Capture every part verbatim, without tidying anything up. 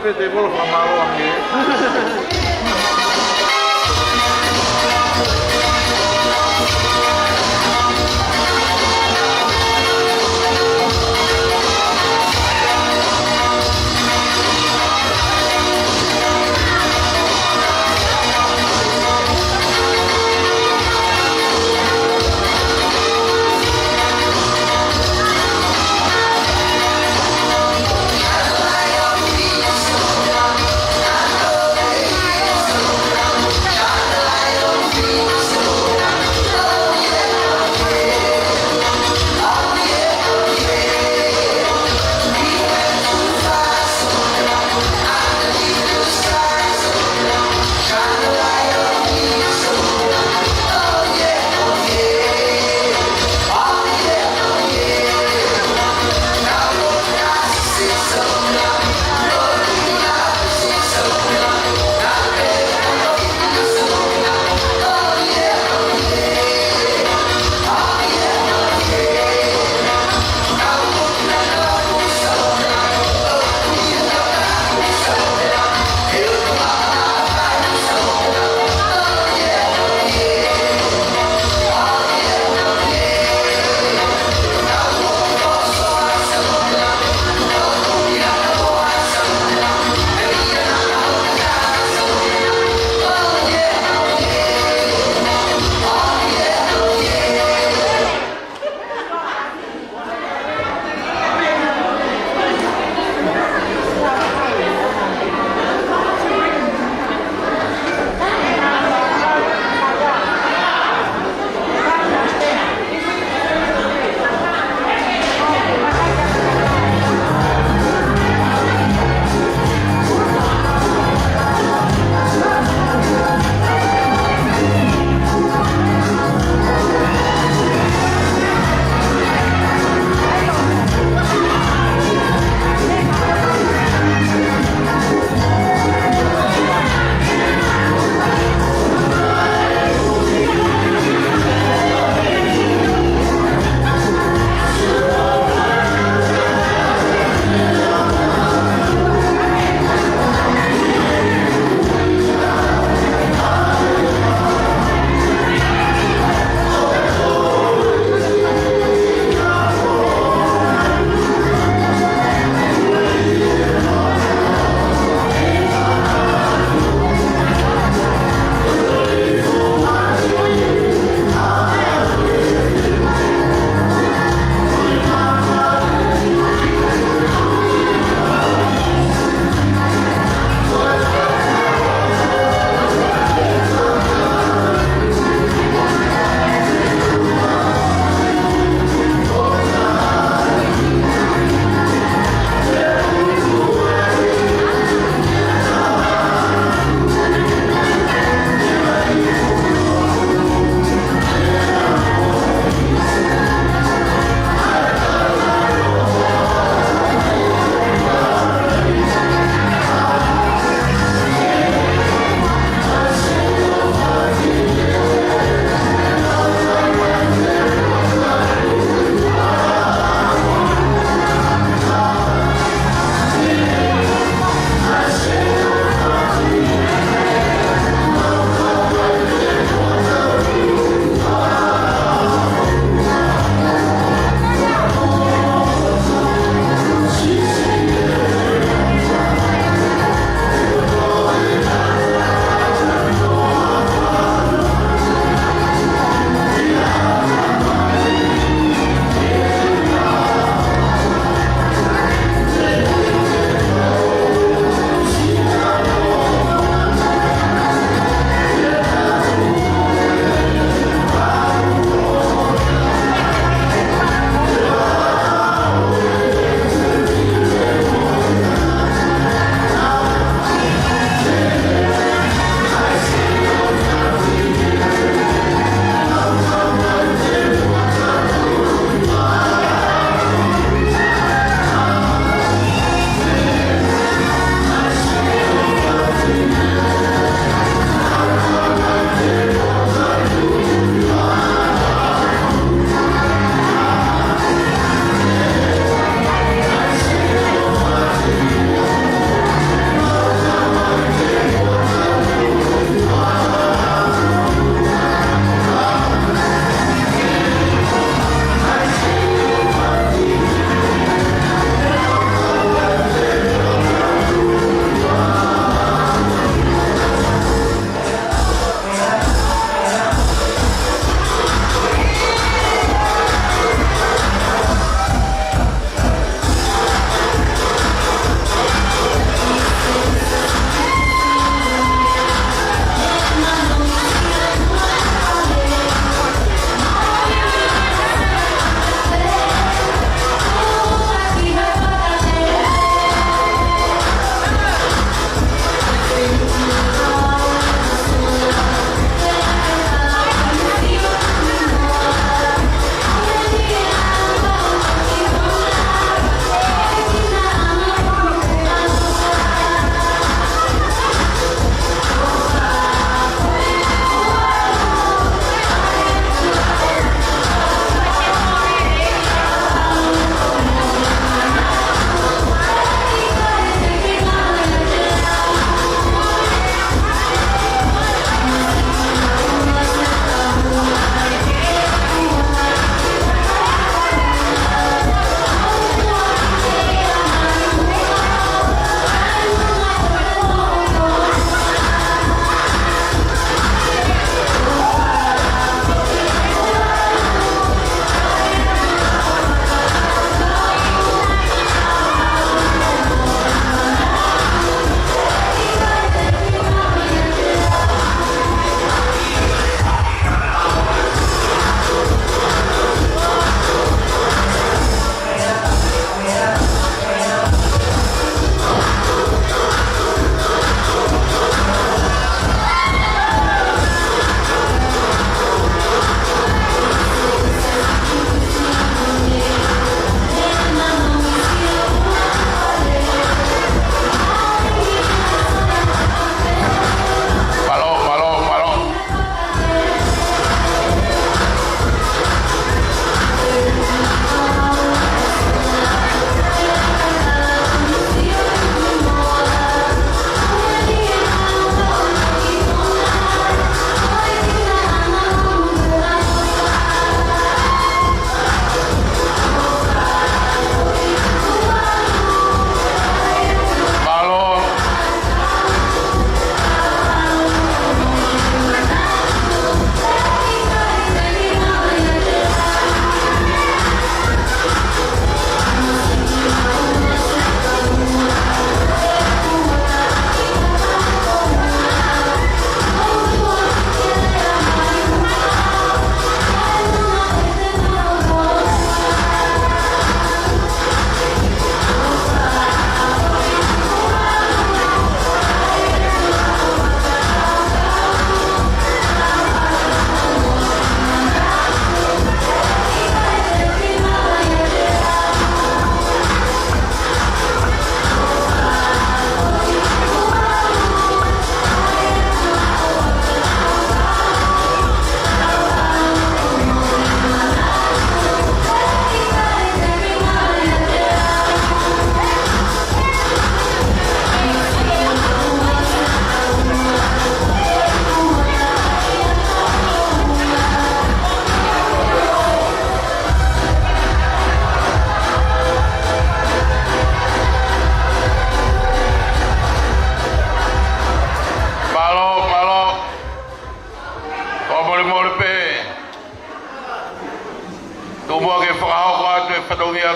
Pea te kolo fakamālō ange.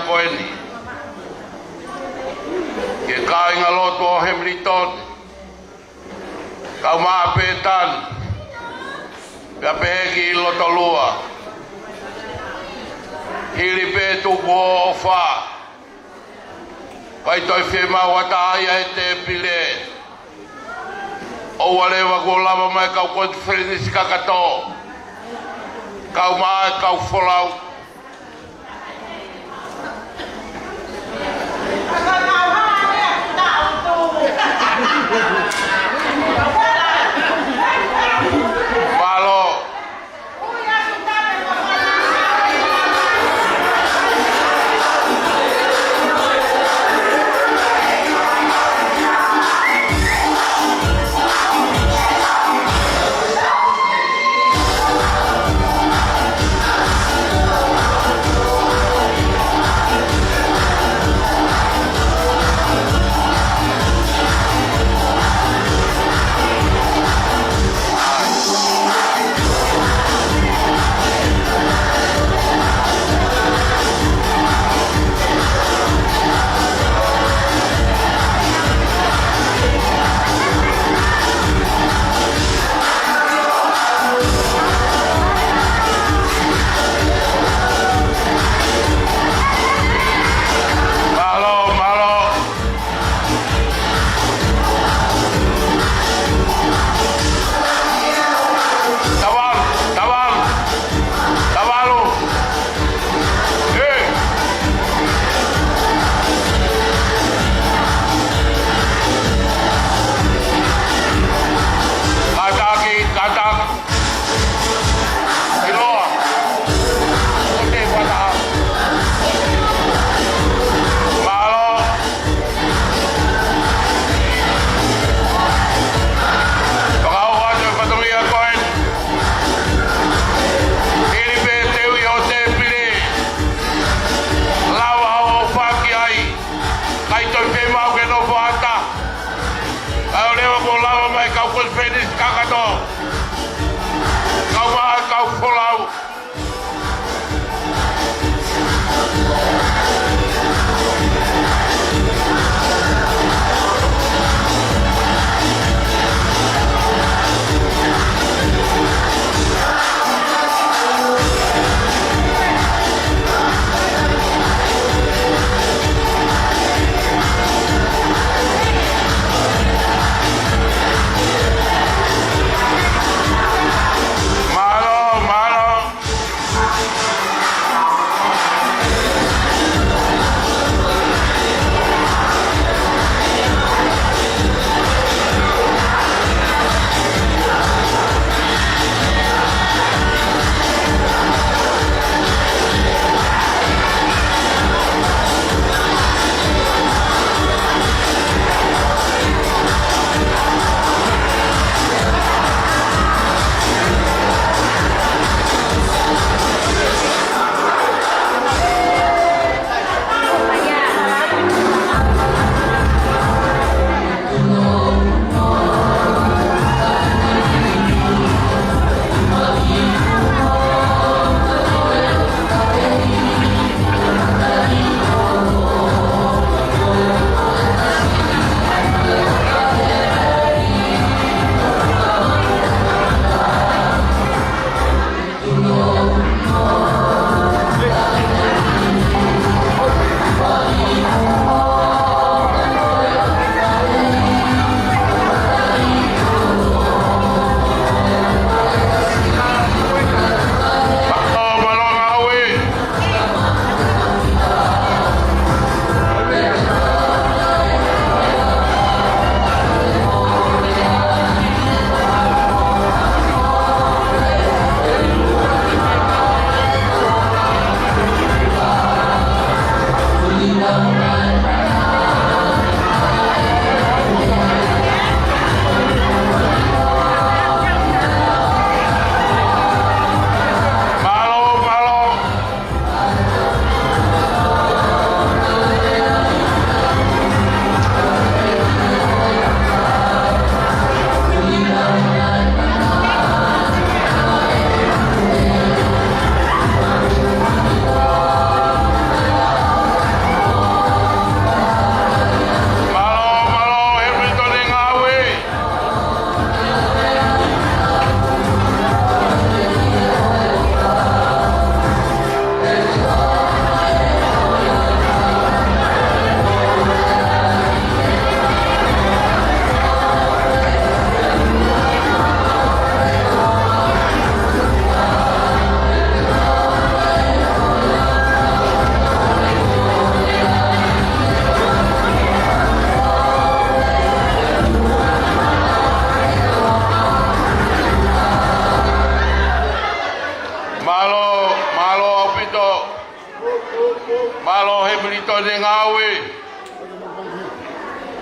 Ko eni, ki he kāingalotu ʻo Hamilton, kau mai pē tanu, pea pehē ki Lotolua. Hili pē tuku ʻofa, ʻikai toe fiemaʻu ʻa e tēpile lele. ʻOua leva kuo lava mai kau konifelenisi kakato, kau mai kau folau. Mālō. Mālō, mālō. Tavalu, tavalu, tavalu. Ē. Kātaki, kātaki. ʻIloa. ʻOku te fata. Mālō. Fakahoko atu e fatongia ko ē. Hili pē teuʻi ʻo e tēpile, lava ʻo ʻofa ki ai. ʻIkai toe fiemaʻu ke nofo ʻatā. ʻOua leva kuo lava mai kau konifelenisi kakato, kau mai kau folau.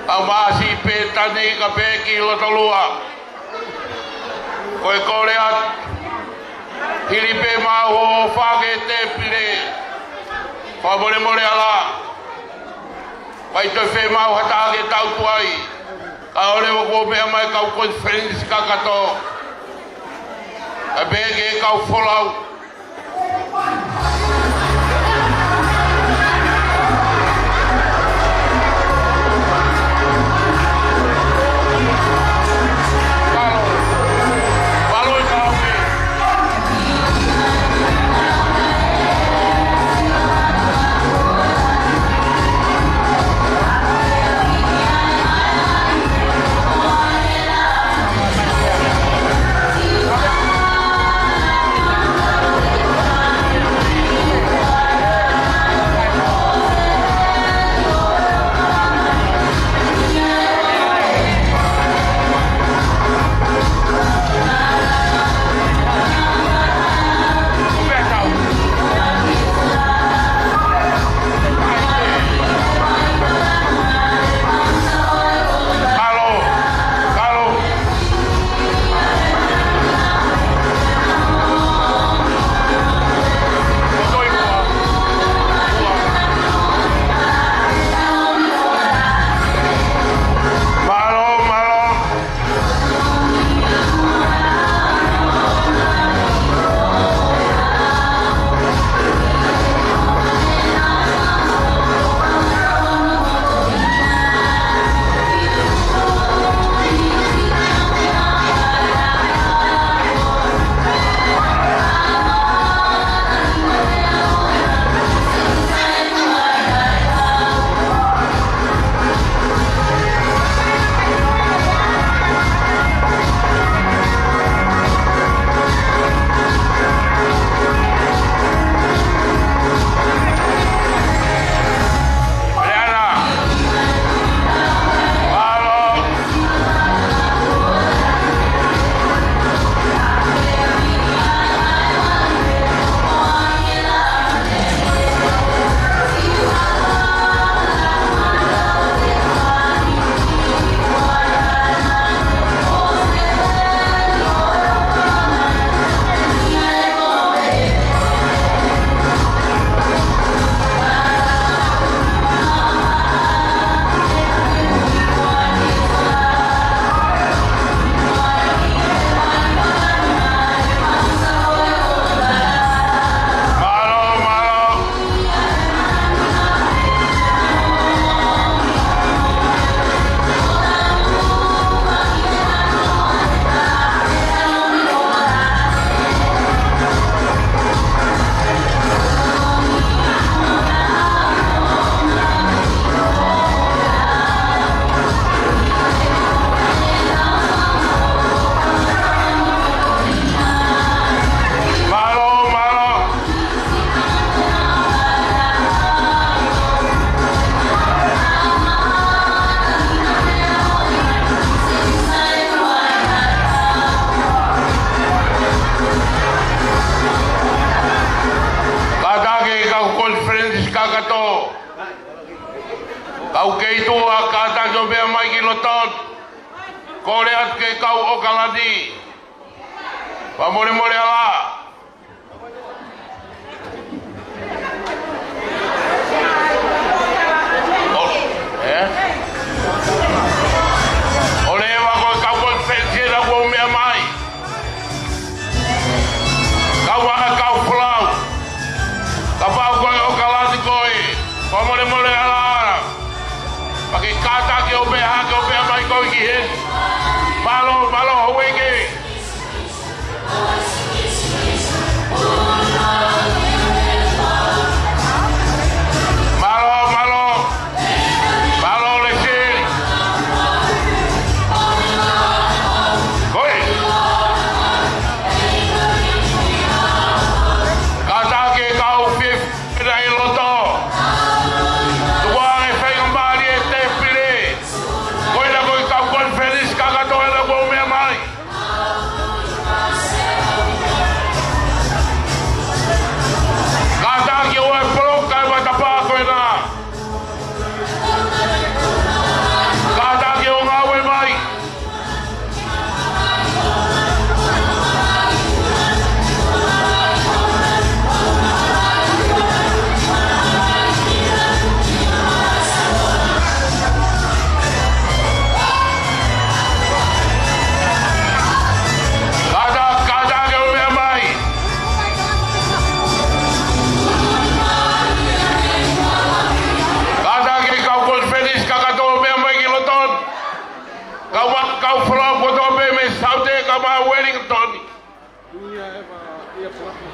ʻAmasi pē tani ka pē ki loto lua. Ko e kole atu, hili pē maʻu ʻo fake te pile. Fakamolemole ala. Vai toe fē maʻu ha taha ke tau tuai. Ka ʻoua leva kuo meʻa mai kau konifelenisi kakato. Ka pē ke kau folau. Mālō, mālō. Kātaki e kau konifelenisi kakato. Kau kei tuʻa, kātaki ʻo meʻa mai ki loto. Kole atu ki he kau ʻOkalani. Fakamolemole ala. ʻO, ē? ʻOua leva ko e kau konifelenisi ena kuo meʻa mai. Kau ā, kau folau. Kapau ko e ʻOkalani koe, fakamolemole ala. Pea ke kātaki ʻo meʻa hake ʻo meʻa mai koe ki heni. Mālō, mālō, houʻeiki. Mālō, mālō. Mālō, Lēseli. Koe. Kātaki e kau fefine ʻi loto. Tuku ange faingamālie e tēpile. Ko ena ko e kau konifelenisi kakato ena kuo meʻa mai.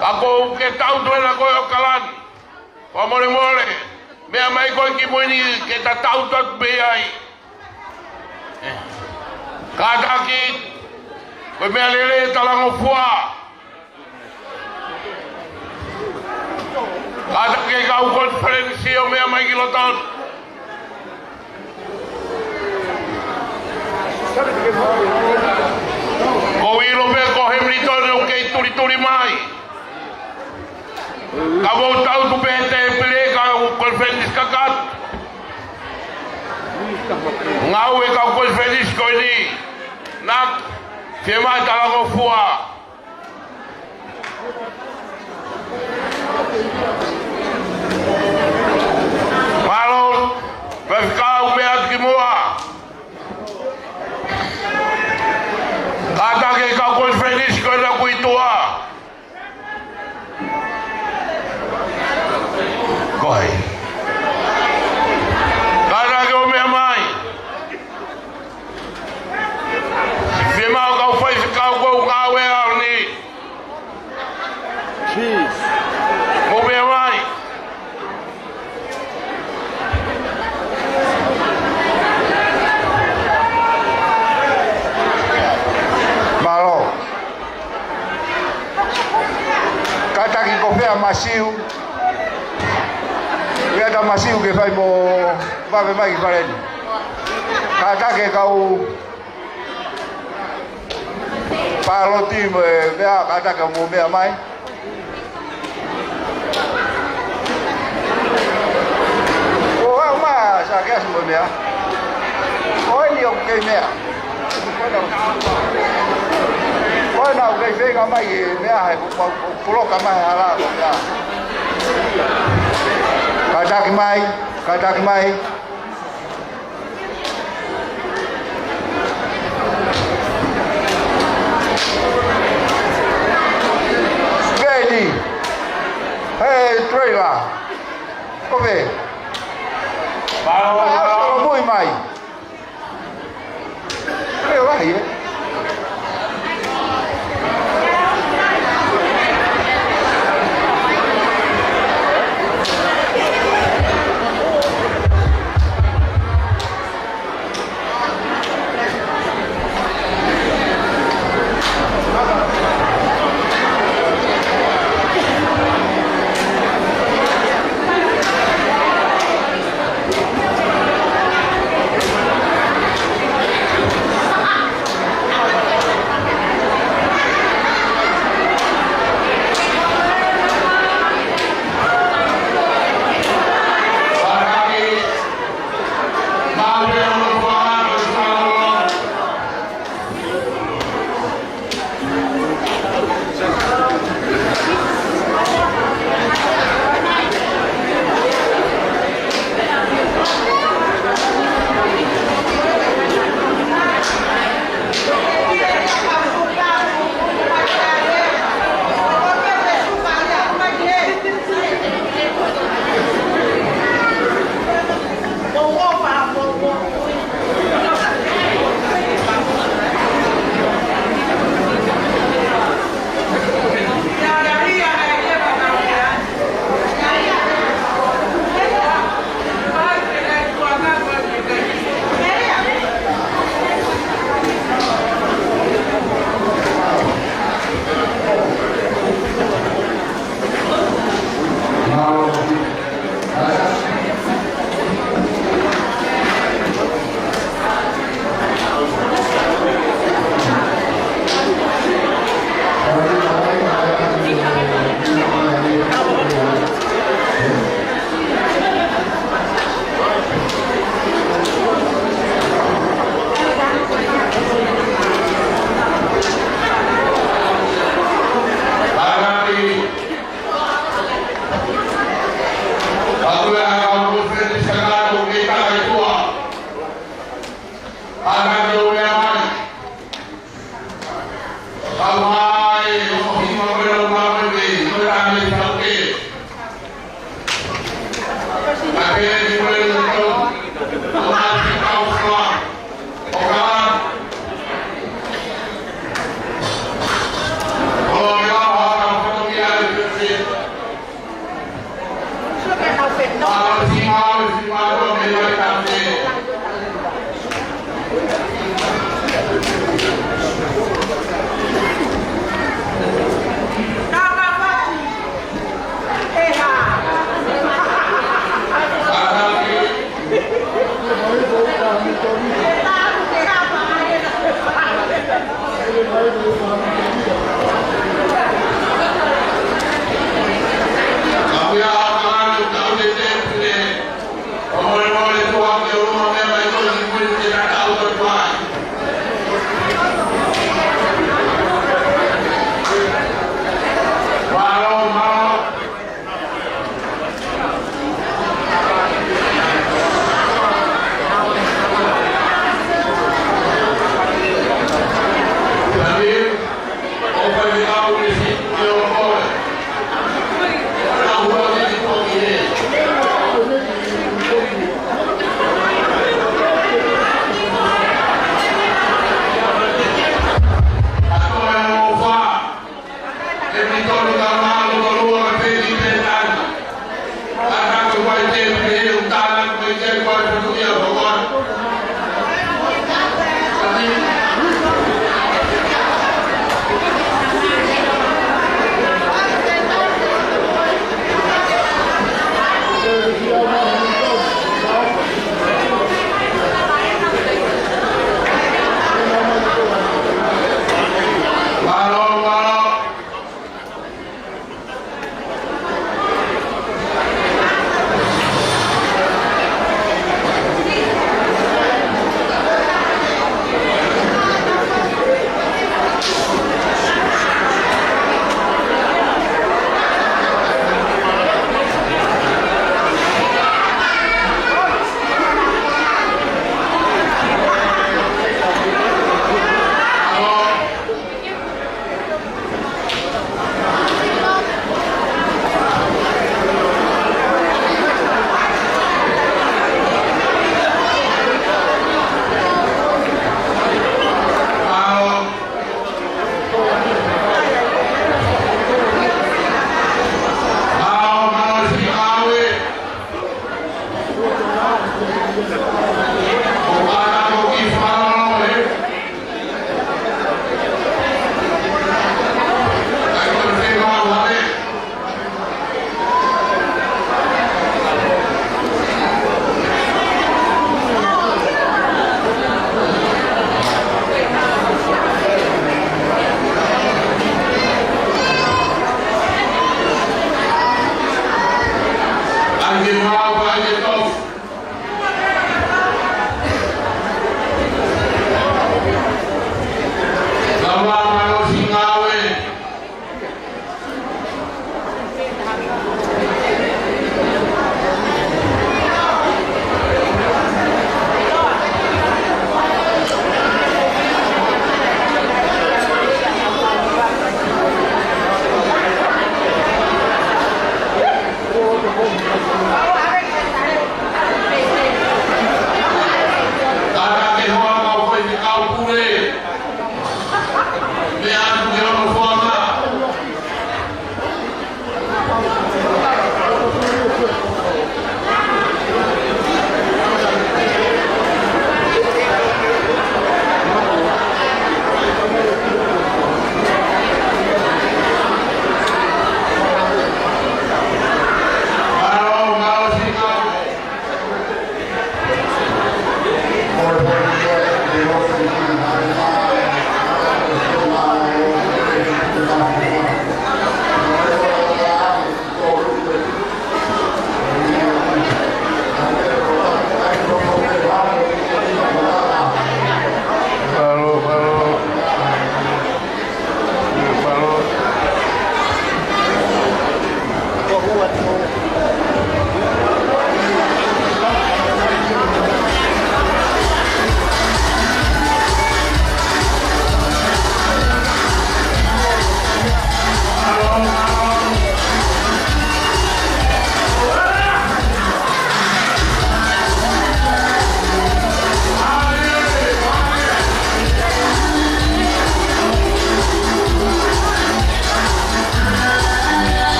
Ka ʻoku ke tau toe na ko e ʻOkalani. Fakamolemole, meʻa mai koe ki mui ni ke ta tau atu pē ai. Kātaki, ko e meʻa lelei e talangofua. Kātaki e kau konifelenisi ʻo meʻa mai ki loto. Ko e ʻilo pē ko Hemilitoni ʻoku kei tulituli mai. Ka mou tau tupe he tēpile kau konifelenisi kakato. Ngāue kau konifelenisi ko eni. Naʻa ke fiemaʻu talangofua. Mālō, faifekau, meʻa atu ki muʻa. Kātaki e kau konifelenisi ko ena kuo tuʻu. Ko hai? Kātaki ʻo meʻa mai. Fiemaʻu kau faifekau ko e ngāue ʻaho ni. Mou meʻa mai. Mālō. Kātaki ko fē ʻa Masiu. Ia ta Masiu ke fai mo vave mai ki fale ni. Kātaki e kau pāloti mo e meʻa, kātaki mou meʻa mai. ʻO aʻu mai Sakeasi mo e meʻa. Ko eni ʻoku kei meʻa. Ko ena ʻoku kei feinga mai e meʻa he kuo pau, kuo poloka mai hala ko e meʻa. Kātaki mai, kātaki mai. Veni. He trailer. Ko fē? Mālō, mālō. Mui mai. Ko e lahi, ē?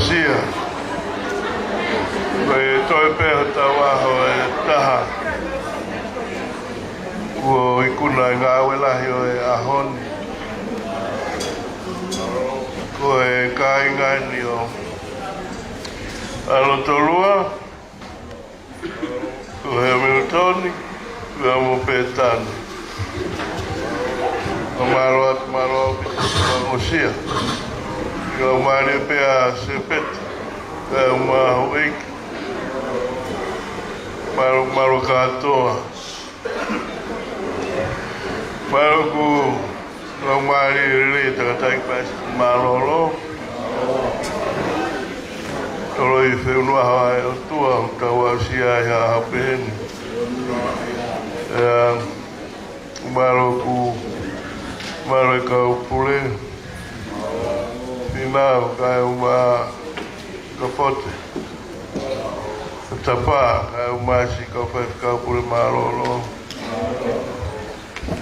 Sia. Ko e toe pē hotau ʻaho ʻe taha kuo ikuna e ngāue lahi ʻo e ʻaho ni. Ko e kāinga eni ʻo ʻAlotolua, ko Hemilitoni, pea mo Pētani. Mālō atu, mālō ʻaupito, mālō ʻosi ia. Kau mālie pē ʻa Sepeti, kau mahuʻinga. Mālō, mālō kātoa. Mālō ʻoku laumālie lelei e tangataʻeiki Palesiteni mālōlō. Toloi feʻunga ʻa e ʻOtua ʻoku tau aʻusia ai ha ʻaho pehē ni. ʻIo, mālō ʻoku, mālō e kau pule. Finau, kae ʻumaʻā Kapote. Tapa, kae ʻumaʻā siʻi kau faifekau pule mālōlō.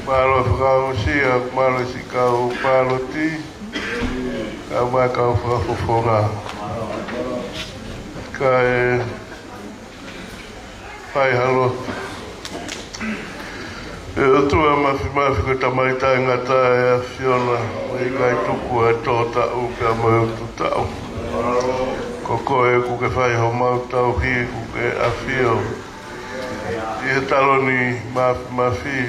Mālō e fakaongosia, mālō siʻi kau pāloti, kae ʻumaʻā e kau fakafofonga. Kae fai ha lotu. ʻE ʻOtua Māfimafi, ko e Tamai taʻengata ʻa e ʻAfiona, ʻoku ʻikai tuku ʻa e tō taʻu pea mo e utu taʻu. Ko koe ʻoku ke fai homau tauhi, ʻoku ke ʻafio ʻi he taloni māfimafi,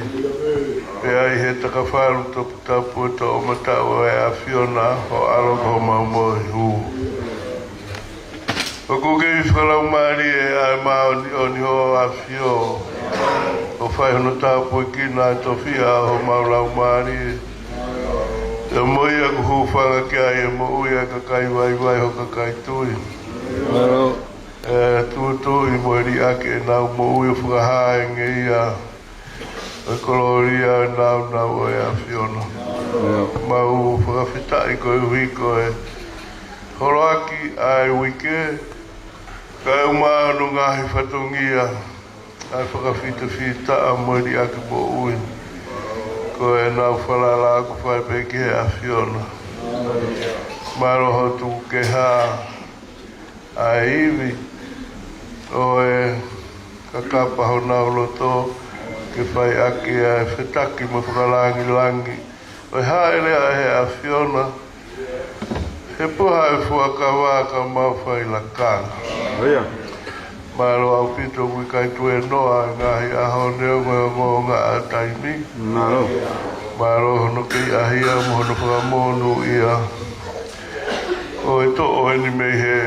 pea ʻi he takafalu toputapu ʻo e toʻomataʻu ʻo e ʻAfiona, ho ʻAlo ko homau moʻui hū. ʻOku kei fakalaumālie ʻa e māʻoniʻoni hoʻo ʻAfio, ʻo fai hono tāpuekina e tofiʻa ʻo homau laumālie. ʻIo, mo ia ʻoku hūfanga ki ai e moʻui ʻa e kakai vaivai, ho kakai tui. Mālō. ʻE tūtuuʻi mo e liʻaki ʻenau moʻui ʻo fakahā e ngeia ʻo e kolōlia ʻo e nāunau ʻo e ʻAfiona. ʻIo. Mau fakafetaʻi koeʻuhi ko e holoaki ʻa e uike, kae ʻumaʻā hono ngaahi fatongia, ʻa e fakafitafitaʻa mo e liʻaki moʻui. Ko ʻenau falala ʻoku fai pē ki he ʻAfiona. Mālō hoʻo tuku kehe ʻa e ivi ʻo e kakapa honau loto, ke fai ʻaki ʻa e fetaki mo e fakalāngilangi ʻo e hāʻele ʻa e ʻAfiona, he puha e fuakava ka mau fai lakanga. ʻIo. Mālō ʻaupito ʻoku ʻikai tuēnoa e ngaahi ʻaho neongo e ongoongo ʻa e taimi. Mālō. Mālō hono kei ʻahia mo hono fakamonūʻia. ʻO e toʻo eni mei he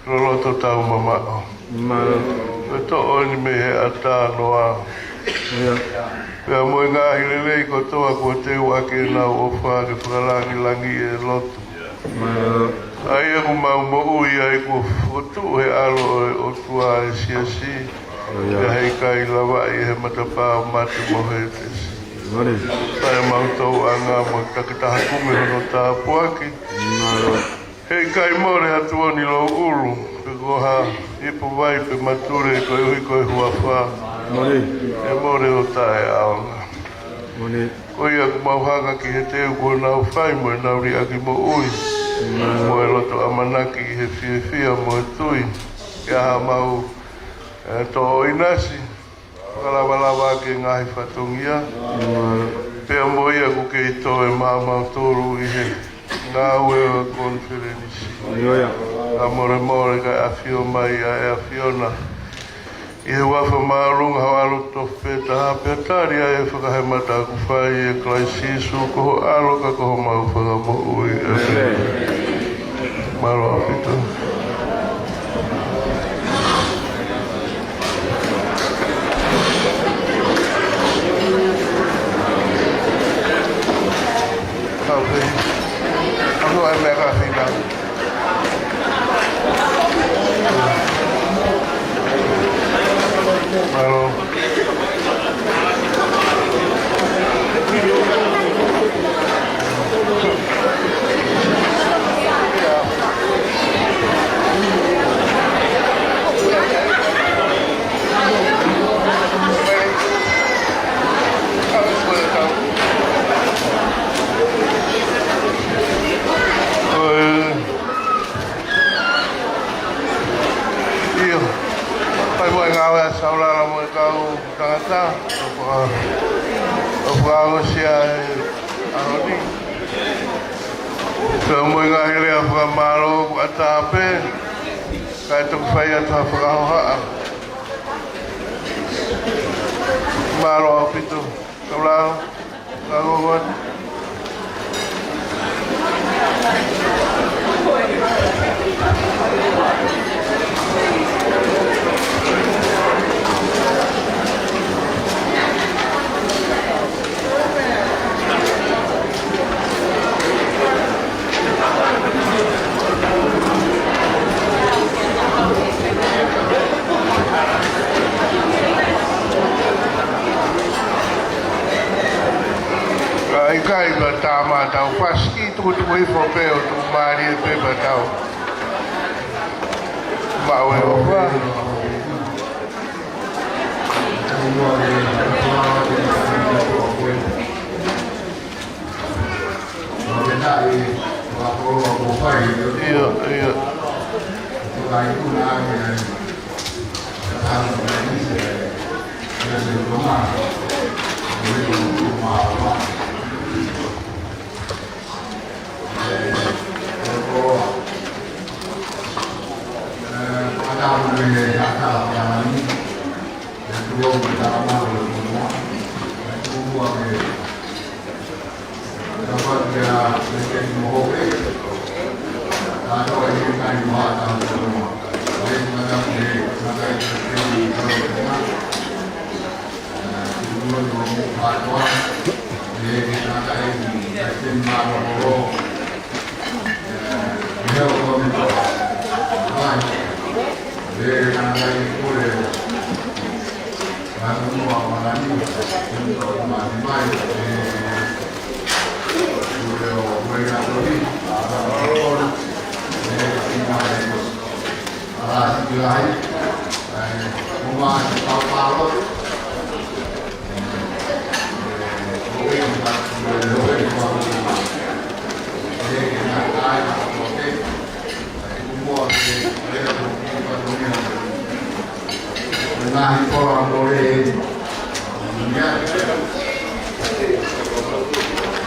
loloto taumamaʻo. Mālō. ʻO e toʻo eni mei he ʻatā noa. ʻIo. Pea mo e ngaahi lelei kotoa kuo teu ʻaki ʻenau ʻofa ke fakalāngilangiʻi e lotu. Mālō. ʻA ia ʻoku mau moʻui ai kuo fokotuʻu he ʻAlo ʻo e ʻOtua e siasi. ʻIo. Pea heʻikai lavaʻi he matapā ʻo mate mo Hētesi. Mālō. Kae mau tauʻanga mo takitaha kumi hono tāpuaki. Mālō. Heʻikai mole ha tuʻoni louʻulu, pe ko ha ipu vai pe matule, koeʻuhi ko e huafa. Mole. ʻE mole ʻo taʻeʻaonga. Mole. Ko ia ʻoku mau hanga ki he teu kuo nau fai mo ʻenau liʻaki moʻui. Mole. Mo e loto ʻamanaki ʻi he fiefia mo e tui. Ke ʻai haʻamau, ʻe, toʻo ʻinasi, fakalavalava ki he ngaahi fatongia. Mālō. Pea mo ia ʻoku kei toe maʻamautolu ʻi he ngāue ʻo e konifelenisi. ʻIo ia. Kae molemole kae ʻafio mai ʻa e ʻAfiona ʻi he huafa māʻolunga ho ʻAlo tofu pē taha, pea tali ʻa e fakahemata ʻoku fai ʻia Kalaisi Sīsū ko ho ʻAlo ka ko homau Fakamoʻui. ʻĒmeni. Mālō ʻaupito. Kau pē. Ako ai mea ka fina. Mālō. Tangata, ʻo faka-, ʻo fakaʻosi ʻa e ʻaho ni. Pea mo e ngaahi lea fakamālō ʻoku ʻatā pē, kae toki fai atu ha fakahohaʻa. Mālō ʻaupito. Tau lau. Ka ʻikai pea tā mai tau fasiki, tukutuku hifo pē ʻo tuku mālie pē pea tau maʻu e ʻofa. ʻIo, ʻio.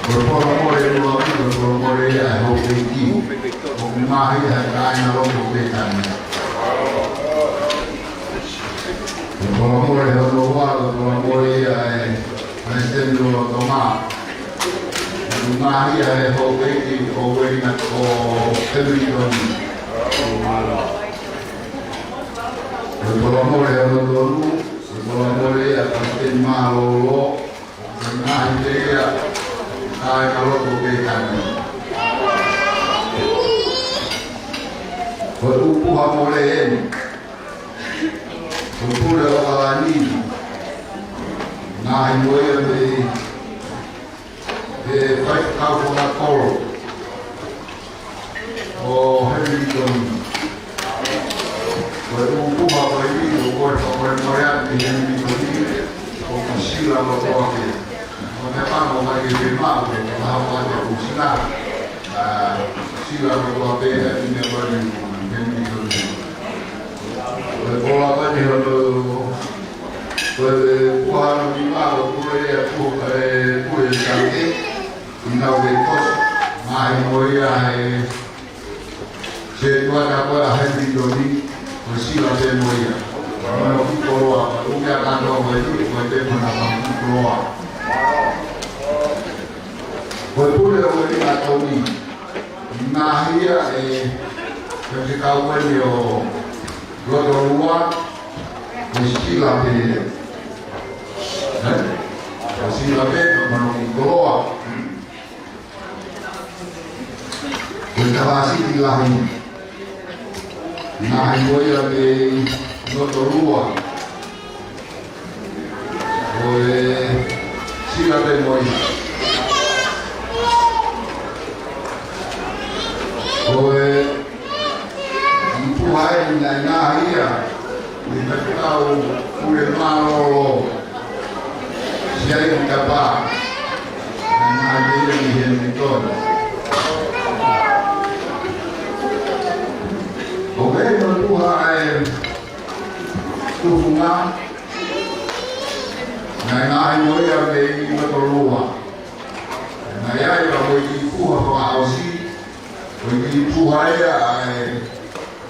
Ko e folofola mole ʻuluaki, ko e folofola mole ʻa e houʻeiki. ʻOku ngaahi ʻa e kāinga lotu Pētania. Ko e folofola mole hono ua, ko e folofola mole ʻa e Palesiteni Lolotonga. ʻOku ngaahi ʻa e houʻeiki ʻo Ueina ʻo Hamilton. Ko e folofola mole hono tolu, ko e folofola mole ʻa e Palesiteni Mālōlō. Ko e ngaahi pē ia ʻa e kāinga lotu Pētania. Ko e ʻupuha mole eni. Ko e pule ʻo ʻAlani. Ngaahi mo ia pē he faifekau fakakolo ʻo Hamilton. Ko e ʻupuha ko eni ʻoku ou fakamolemole atu ki Hamilton, ʻoku sila loto ake. Ko e meʻa pē ʻoku ʻikai ke maʻu, ko e hā ʻoku ʻikai ke sila. ʻA, sila loto ake ʻa e meʻa ko eni Hamilton. Ko e pola ko eni hono, ko e ʻupuha hono nima ʻo e pule ʻa e pu-, e pule ʻa e Sāute. ʻInau ke kosi, ngaahi mo ia he, se tuata ko ē ʻa Hamilton, ko e sila pē mo ia. Ko hono kiʻi koloa, ko e ʻuhi ʻa e kātoa ko ē, ko e pē mo ʻena kiʻi koloa. Ko e pule ʻo Uelingatoni, ngaahi ia ʻe, ʻe faifekau eni ʻo Lotolua, ko e sila pē. Ē? Ko e sila pē, ko hono kiʻi koloa. Ko e tavasiti lahi. Ngaahi mo ia mei Lotolua. Ko e sila pē mo ia. Ko e ʻupuha eni naʻe ngaahi ia ʻi he faifekau Pule Mālōlō. Siaina Tapa. Naʻe ngaahi pē ia ʻi Hamilton. Ko e ʻupuha ʻa e tufunga. Naʻe ngaahi mo ia mei Lotolua. Naʻe ʻi ai ʻa e kiʻi puha fakaʻosi, ko e kiʻi puha ia ʻa e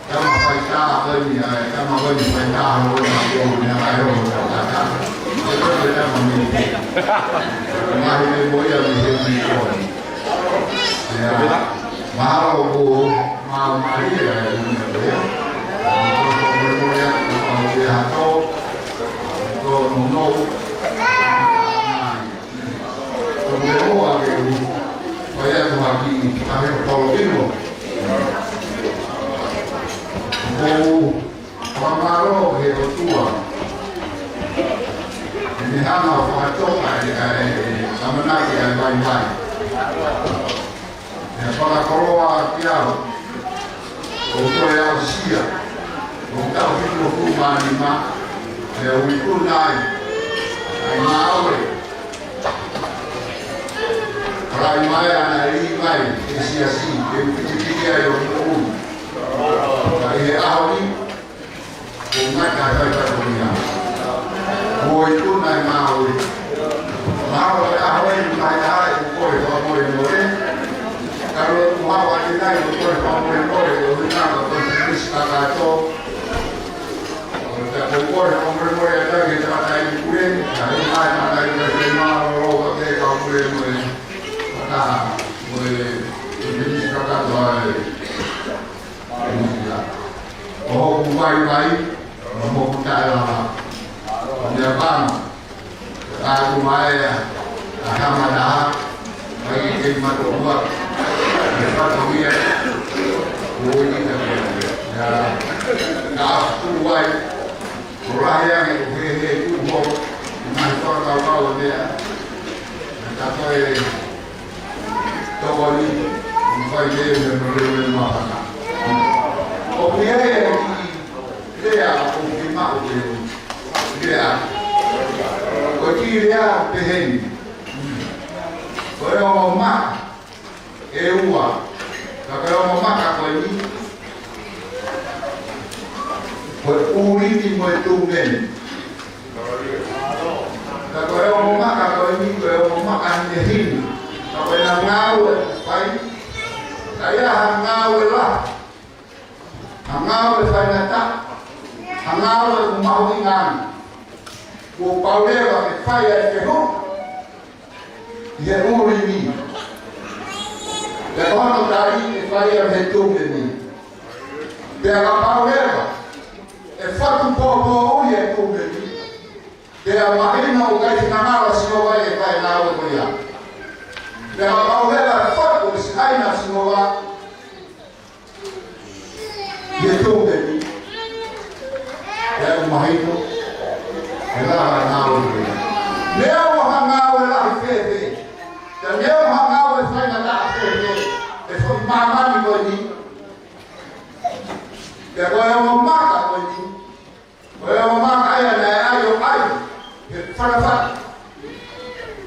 tama faitā ko eni, ʻa e tama ko eni faitā, ko eni ko eni, ʻa e ʻo tata. Ko e tama mei. Ngaahi mo ia mei he mei ko eni. Ia, mahalo ko mau mai ia e uni ko ia. Ko e mole mole atu, ko e hato, ko e nounou. Ko e meʻa ʻoku ou fai atu haki, ʻa e ʻo tolo ino. Ko e fakamālō ki he ʻOtua. He naʻe hanga ʻo fakatoka e, e, e ʻamanaki ʻa e vaivai. Pea fakakoloa kiate au, ʻo toe aʻusia, ʻo taʻu fitungofulu mā nima, pea ui ʻunaʻi ʻa e ngāue. Palai mai ana e li mai, ke siasi, ke u pitipiti ai ʻo moʻui. Ka ʻi he ʻaho ni, ʻoku ou ngata ai pē ko ia. Ko e ʻunaʻi ngāue. Mahalo e ʻaho ni, mahalo ʻe ʻikai ke u kole fakamolemole. Ka ʻoku ou haʻu atu ai ʻo kole fakamolemole, ʻo hina ka ko e Sīsū kakato. ʻO te u kole fakamolemole atu ki he tangataʻeiki pule, ka ʻi he ʻai mana i ka te mālōlō ka te kau pule mo e. Ka mo e, e Sīsū kakato ai. ʻO hoku vaivai, mo hoku taʻelava. ʻO meʻa pano, ka aku mai ʻa, ʻa Hamada, mai ke matoa, me fato ia, ʻo i ka ia. Ia, ka aku ai, ʻo lahi ange, ʻo he he ku ho, mai fakakaukau ʻo meʻa, ka ko e, Tokoni, ʻoku fai ke me no le me mafana. ʻOku ʻi ai e kiʻi lea ʻoku fiemaʻu ke u lea. Ko e kiʻi lea pehē ni. Ko e ongo maka ʻe ua. Ka ko e ongo maka ko eni. Ko e ʻUlimi mo e Tūmeni. Ka ko e ongo maka ko eni, ko e ongo maka hinehina. Ka ko ʻena ngāue ʻoku fai, ka ʻi ai ha ngāue lahi, ha ngāue faingataʻa, ha ngāue ʻoku mahuʻinga ange. Kuo pau leva ke fai ai e fehuʻi ʻi he ʻUlimi. Pea ko hono tali ke fai ia mei he Tūmeni. Pea kapau leva ʻe fatu pōpōʻuli e Tūmeni, pea mahino ʻoku ʻikai finangalo ʻa Sihova ia ke fai e ngāue ko ia. Pea kapau leva ʻe fatu ʻe Sihova ia e Tūmeni, pea ʻoku mahino ʻe lava e ngāue ko ia. Neongo ha ngāue lahi fēfē, pea neongo ha ngāue faingataʻa fēfē ʻi he māmani ko eni, pea ko e ongo maka ko eni, ko e ongo maka ia naʻe ʻai ʻo ʻai he fanafana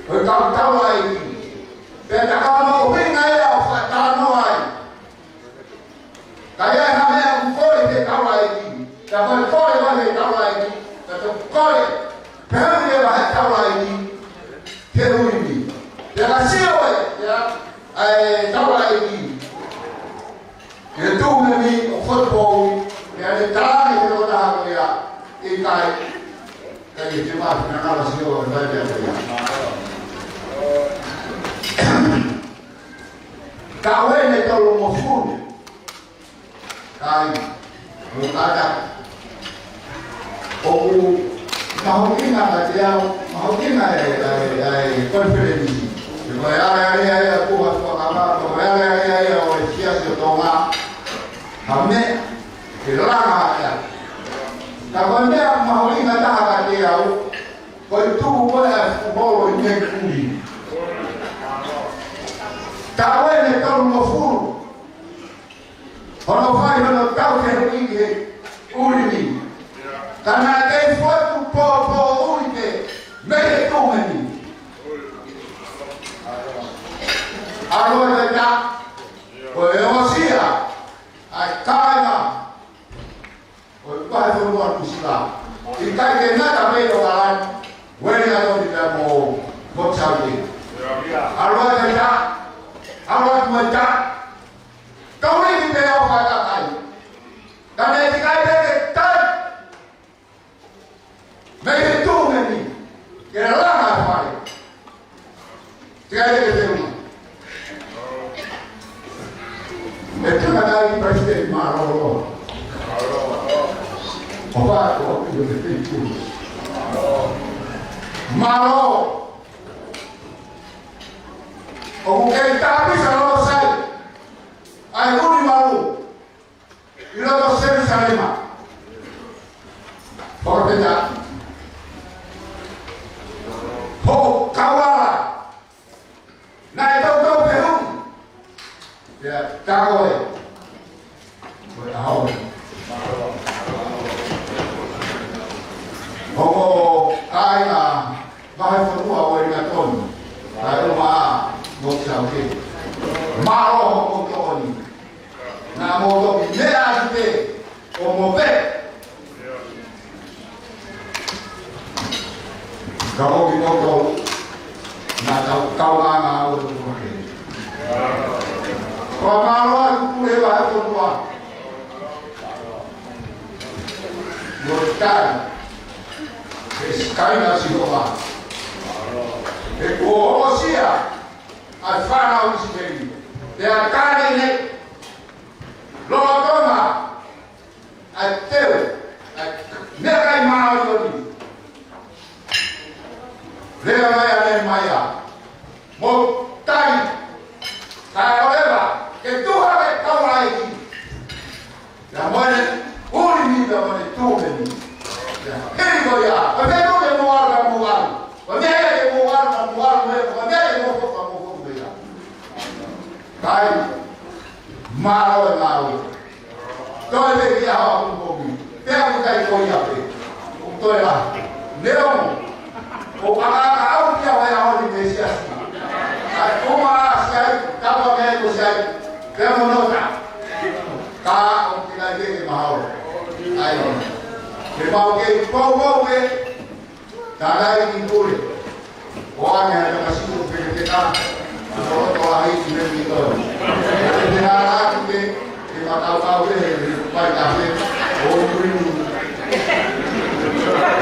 ʻo e kau taulaʻeiki. Pea tā ka ʻoku mahuʻinga ia ʻo fakatalanoa ai. Ka ʻi ai ha meʻa ʻoku kole he taulaʻeiki, ka ko e kole ʻa e taulaʻeiki, ka toki kole pē ia ʻa e taulaʻeiki ki he ʻUlimi. Pea ka sio ai, ia, ʻa e taulaʻeiki ki he Tūmeni ʻo fatu pōpōʻuli, pea ne tali he ʻo taha ko ia, ʻikai, ʻikai ke te mā finangalo ʻa Sihova ke fai e meʻa ko ia. Taʻu ʻeni ʻe tolungofulu. Kai, mo kata. ʻOku mahuʻinga kiate au, mahuʻinga e, e, e, e konifelenisi. Ko e alealea ia ʻa e puha fakama, ko e alealea ia ʻo e Siasi ʻo Tonga. Ha meʻa, ke langa atu. Ka ko e meʻa mahuʻinga taha kiate au, ko e tuʻu ko ē ʻa e fuʻu holo ʻi he ʻUlimi. Taʻu ʻeni ʻe tolungofulu. Hono fai hono tau ke hui he ʻUlimi. Ka naʻe kei fatu pōpōʻuli pē mei he Tūmeni. ʻAlu atu ʻa e tā, ko e ʻosi ia ʻa e kāinga ʻo e vahefonua Nuʻusila. ʻIkai ke ngata pē ʻi ʻOkalani. Wellington pea mo Port Saudi. ʻAlu atu ʻa e tā. ʻAlu atu mo e tā. Tau liki pē ʻo fakakai. Tane ʻikai pē ke tai. Mei he tuʻu mei ni. Ke langa fale. Te ai ke te uma. E tangata i Palesiteni mālōlō. ʻO fā ko i te thank you. Mālō. ʻOku kei tāpisa lolo sai. ʻAi uni malu. ʻI loto Selusalema. Palōfita. Hoʻo kauala. Naʻe toutou fehuʻi. Pea tā koe. Ko e ʻaho ni. Hoʻo kāinga vahefonua ʻo Wellington. Kae ʻumaʻā mo Saudi. Mālō hoʻomou tokoni. Naʻa mou toki meʻa atu pē ʻo mou pē. Ka ko kimoutolu, naʻa tau kaungā ngāue ʻo tuku hake. Fakamālō atu pule vahefonua. Mo e tali. He sikai na Sihova. He kuo hokosia ʻa e fānau ʻIsileli. Pea kane ne lolotonga ʻa e teu, ʻa e meʻakai māʻoniʻoni. Lea mai ʻa Nehemaia. Mou tali, kae ʻoleva, ke tuha ke kau laiki. Ia mone, uli ni ia mone tuha ni. Ia, hili ko ia, ʻo te tuha mo ala mo ala. ʻO te ia ke mo ala mo ala, ʻo te ia ke mo foka mo foka ia. Kai, mālō e mālō. Toe pē ki a hoa kumomi. Pea kuo kai ko ia pē. Toe la. Neongo. ʻO ʻakaʻaka au ki a hoa ʻaho ni mei siasi. ʻAi, ʻuma a siai, tapa mei ko siai. Pea mo nota. Ka ʻoku ʻikai ke ke mahalo. ʻAi, ke mau kei poupou ke Tānaki ki pule. ʻO ane ʻa e takasino pele te ka. ʻA tolo toa hei ki meni ki tolo. Te te hara atu ke, ke matautau ke he ni pai ka he. ʻO ui.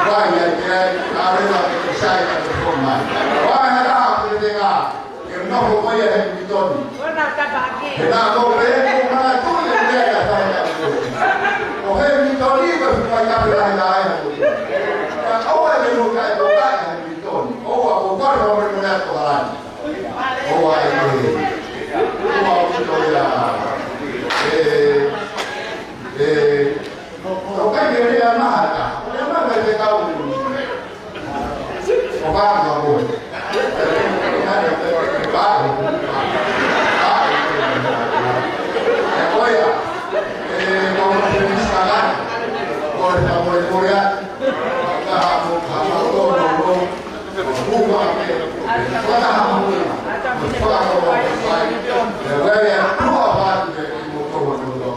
Pai ai ke ai, a rewa ke te sai ka te fo mai. ʻO ane ʻa e taha pele te ka. Ke nofo mai ʻa Hemingitoni. Kona tapa ake. He naʻa ko pē ko mana tui e mea ia tahe atu. Ko Hemingitoni ko e fukai tape lahi lahi atu. Ka ʻoua e mea mo kae ko kae Hemingitoni. ʻOua ko kore mo mea mo mea ko halani. ʻOua e mea. ʻOua ko ko ia. E, e, ʻo kai ke lea maha ta. Lea maha te kau. ʻO ka ka koe. E ko ia. E ko ma te misa ka. Ko e ka mo e ko ia. Ka ha mo ka mo ko mo mo. Ku ma ke. Ko ka ha mo. Ko ka ko mo. E wea tua pa te mo ko mo mo.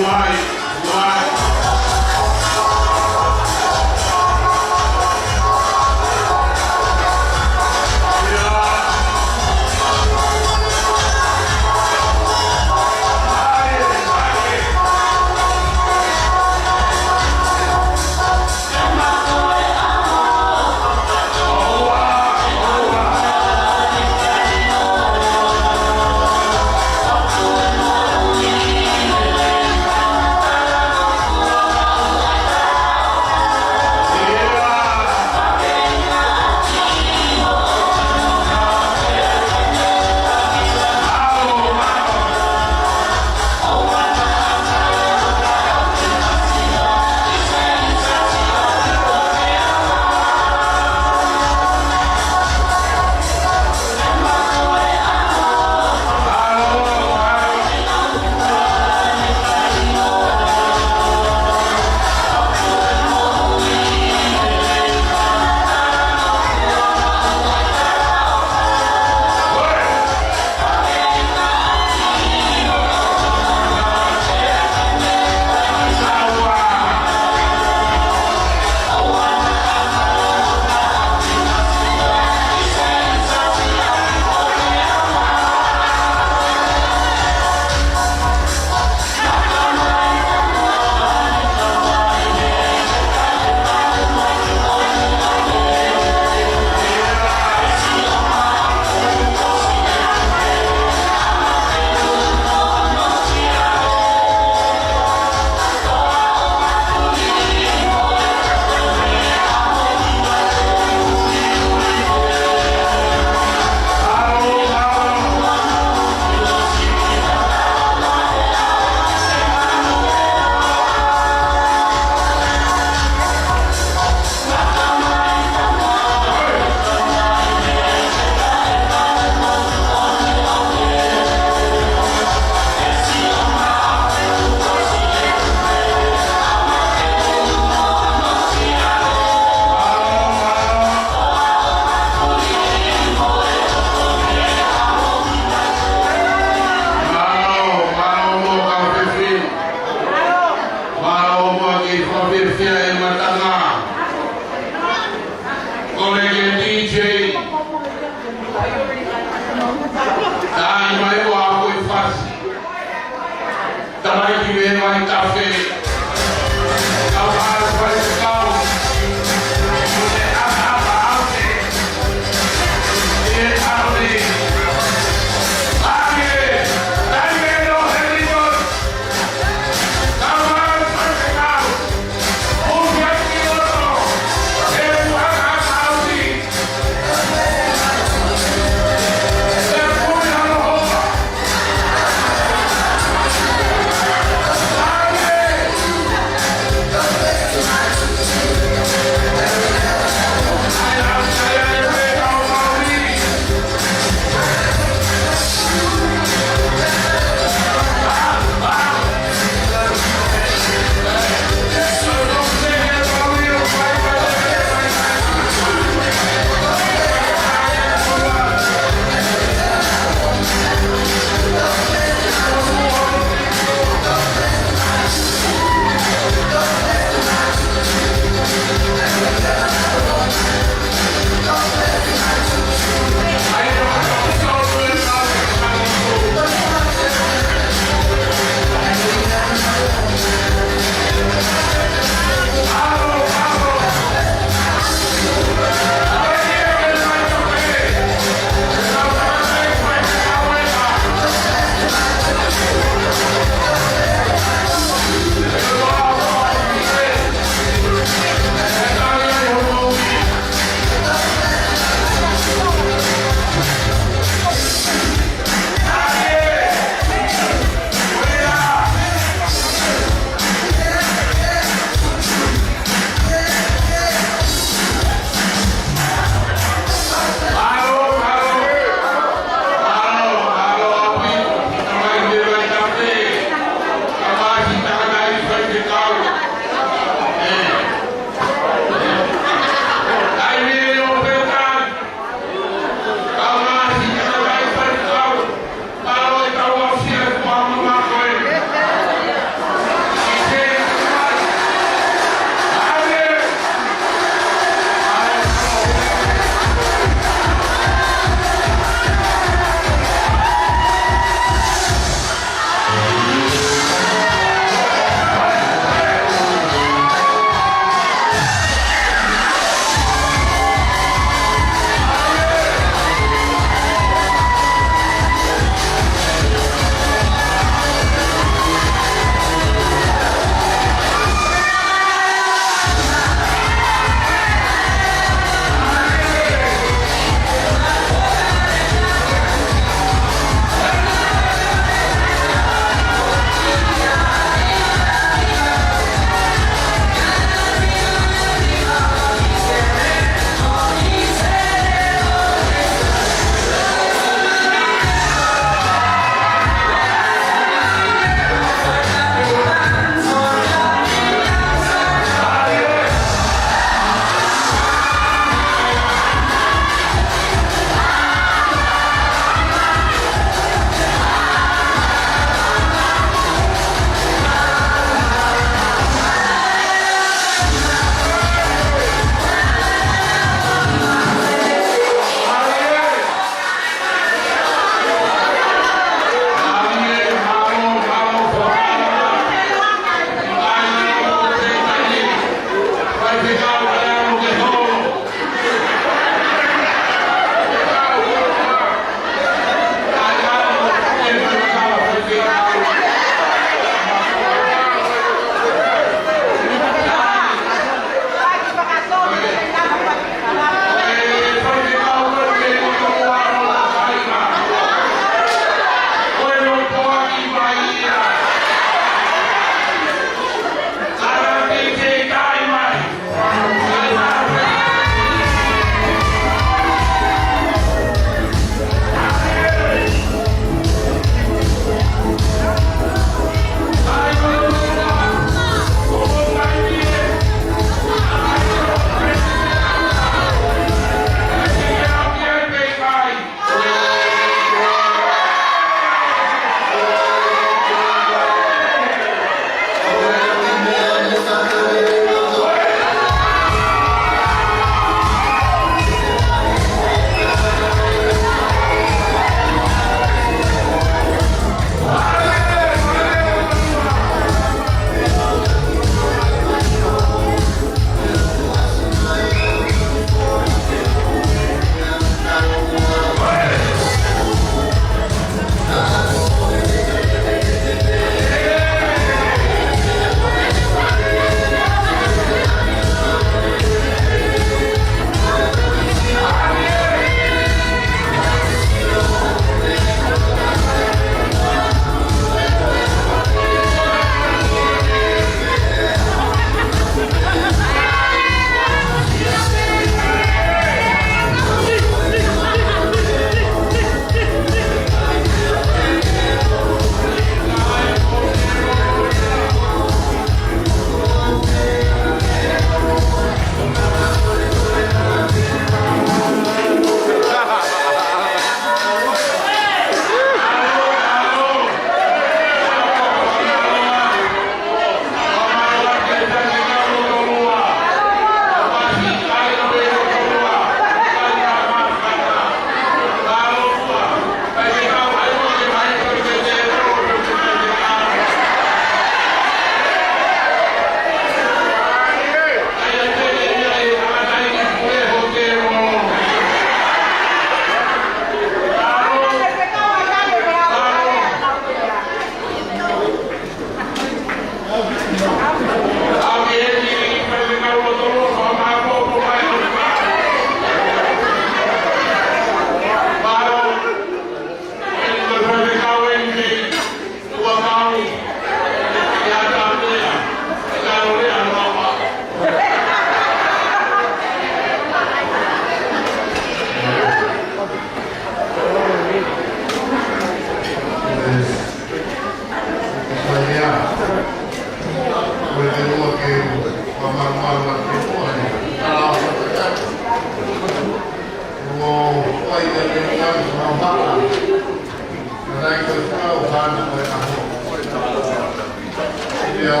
Ia,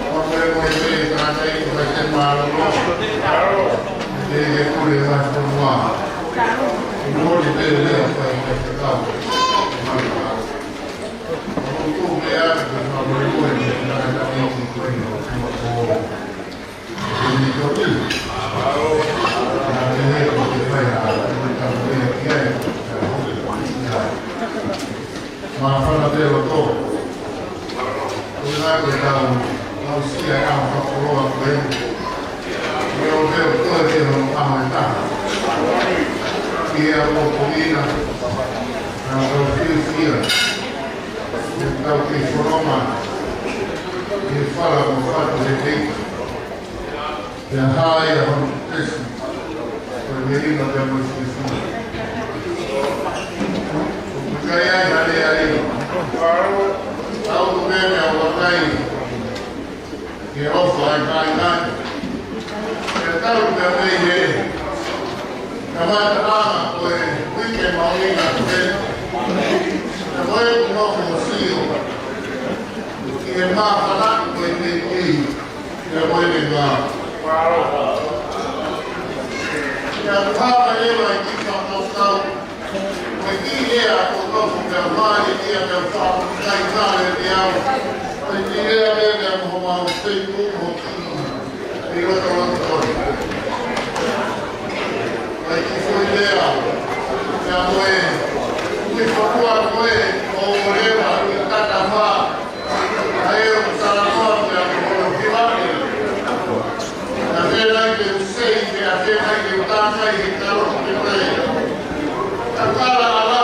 ʻoku ou kole pē ki he tangataʻeiki ʻoku ʻikai ke mālōlō. Ke ke kole mai ki muʻa. Kole pē lea ʻoku ʻikai ke tau. ʻOku ou kole pē ki he tangataʻeiki ko eni ʻoku ʻikai ke tau. Māfana pē loto. Ko e ʻuhinga ko e tau, tau sio ʻa e fakakoloa ko ē. Ko e ʻo pē ʻo toe ke hono ʻaho ʻe taha. Ki he ʻapongipongi na, naʻa tau fiefia. Ke tau kei fononga. Ke fala mo fatu he tei. Pea hā ia hono pesi, ko e melino pea mo e fiefia. ʻOku ʻikai ai ha lea ia. Tau tu pē meʻa ʻoku ʻikai ke ʻofa ai kāinga. Pea tau pē mei he kamataʻanga ko e uike mahuʻinga ko ē. Pea ko e kuno ko sio ki he māfana ko e tētē. Ia ko e meʻa. Ia ko hama e wa i ki fakakaukau. Ko e kiʻi lea ko nofo pea mai ia pea fakakai kale pea au. Ko e kiʻi lea pea pea mo homau Facebook mo ki. I roto roto. Ko e kiʻi foʻi lea. Pea mo e. Kiʻi fakua ko e. ʻO leva i tata ma. ʻA ia ʻoku talanoa pea mo hono hiva. Naʻa ke lai ke u sei, pea ke lai ke u tākai he kalo ke pē. Ka kala ala.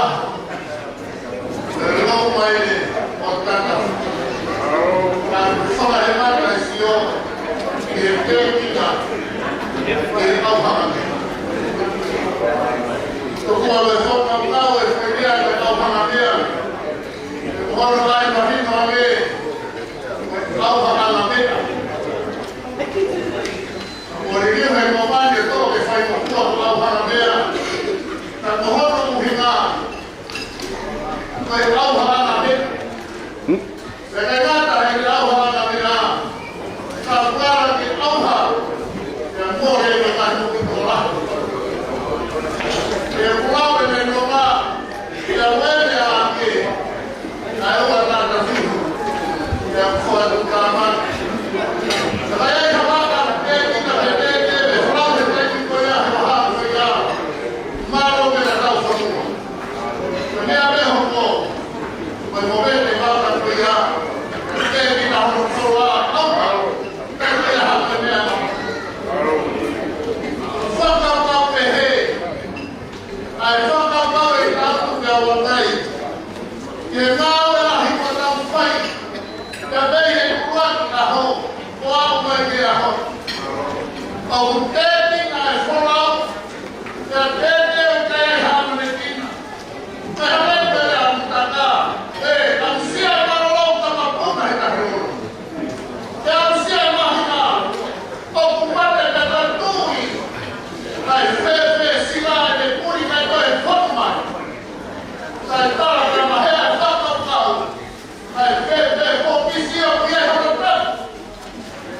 Lou mai le o tata. Ka fala he mata e sio. Ke pē kita. Ke au hanga. Tokua le fo ka kau e fai lea ke au hanga mea. Olo ai mahino ake, au hanga mea. ʻO liliu he komani e tō ke fai mo kua ko au hanga mea. Ka ko hono ʻuhinga, ko e au hanga mea. Pea ʻikai ngata he au hanga mea. Ka kuala ke au ha. Pea mole me ka nuki kola. Pea kuala me nonga. Ia wele ake, ʻa e ua tata fihu, ia kua tu kama. Ka ia i hawaka, e kita me te te, me flau he te ki ko ia, he waha ko ia. Mālō me na tau fonua. Ko ia me hoko, ko e mo me te waka ko ia, e kita hono koa, au, au, te ia hake mea. Fakapapau pehē, ʻa e fakapapau ʻe taku te awatai. Ke ngāue lahi ko tau fai. Ka pei he kuat ka ho. Ko au mai ke aho. ʻOku tēpina e folau. Ka tēpina e kai hama ne kina. Ka hama pele a mutaka. E, ka sia ka lolo ka mapuna he ka he olo. Pea ʻosi e mahinga, ʻoku mate pea tatui. Kae fēfē sila e te puli kae toe foki mai. Kae tala pea mahea e fakakaukau. Kae fēfē ko kisio ki e hana pea.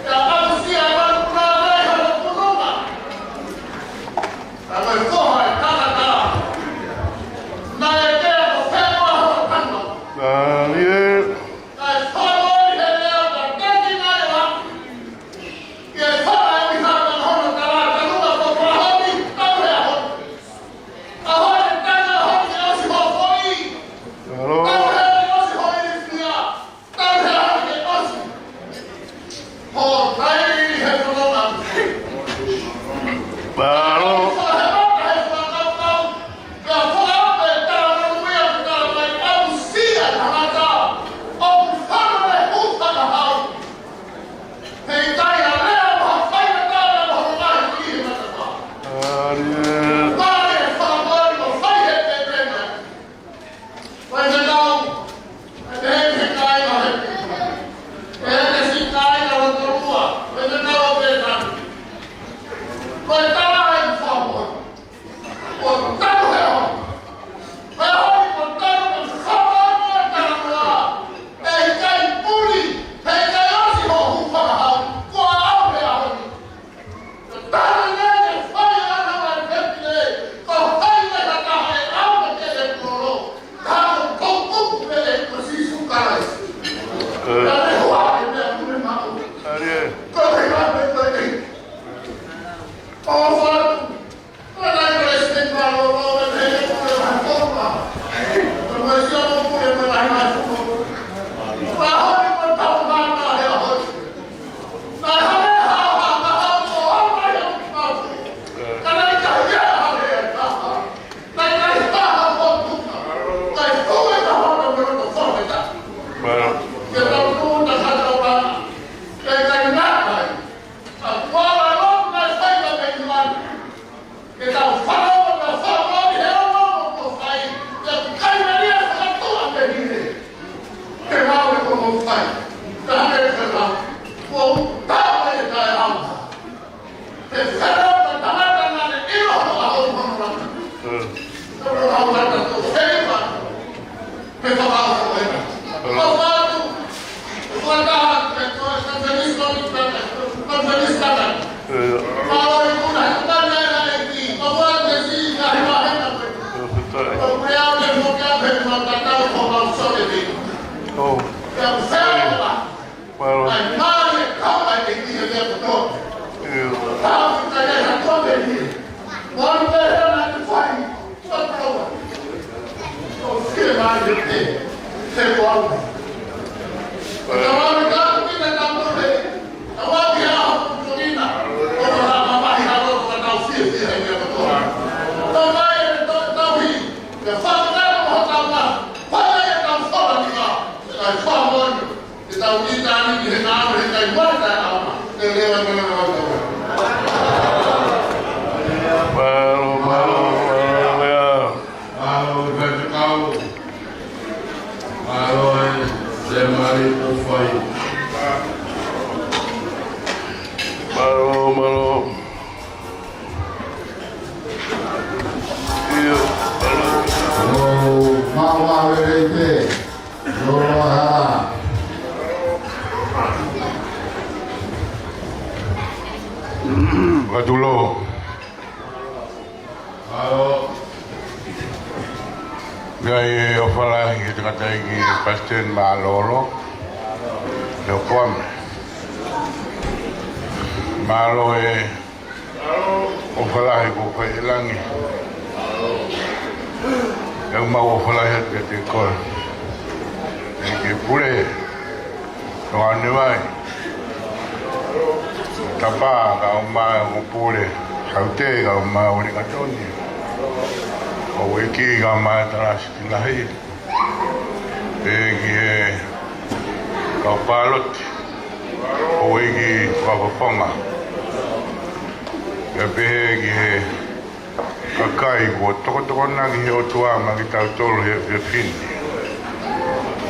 Pea ʻosi e manu puna mai hana pununga. ʻIo. Mālō, mālō, mālō, ʻio. Mālō, Faifekau. Mālō, e, Sēmari Tofai. Mālō, mālō. ʻIo, mālō. ʻO, mālō, mālō, e, e, Fakatulou. Mālō. Ngaahi ʻofa lahi ki he tangataʻeiki Palesiteni Mālōlō. ʻIo, Kuame. Mālō e ʻofa lahi kuo fai ʻe langi. ʻOku mau ʻofa lahi atu kiate koe. ʻEiki Pule, Tongatapu Vai. Tapa kae ʻumaʻā e ongo pule. Saute kae ʻumaʻā e Ulikatoni. Houʻeiki kae ʻumaʻā e Talasi Tinahi. Pehē ki he kau pāloti, houʻeiki fakafofonga. Pea pehē ki he kakai kuo tokotokonaki ʻe he ʻOtua maʻa kitautolu he efiafi ni.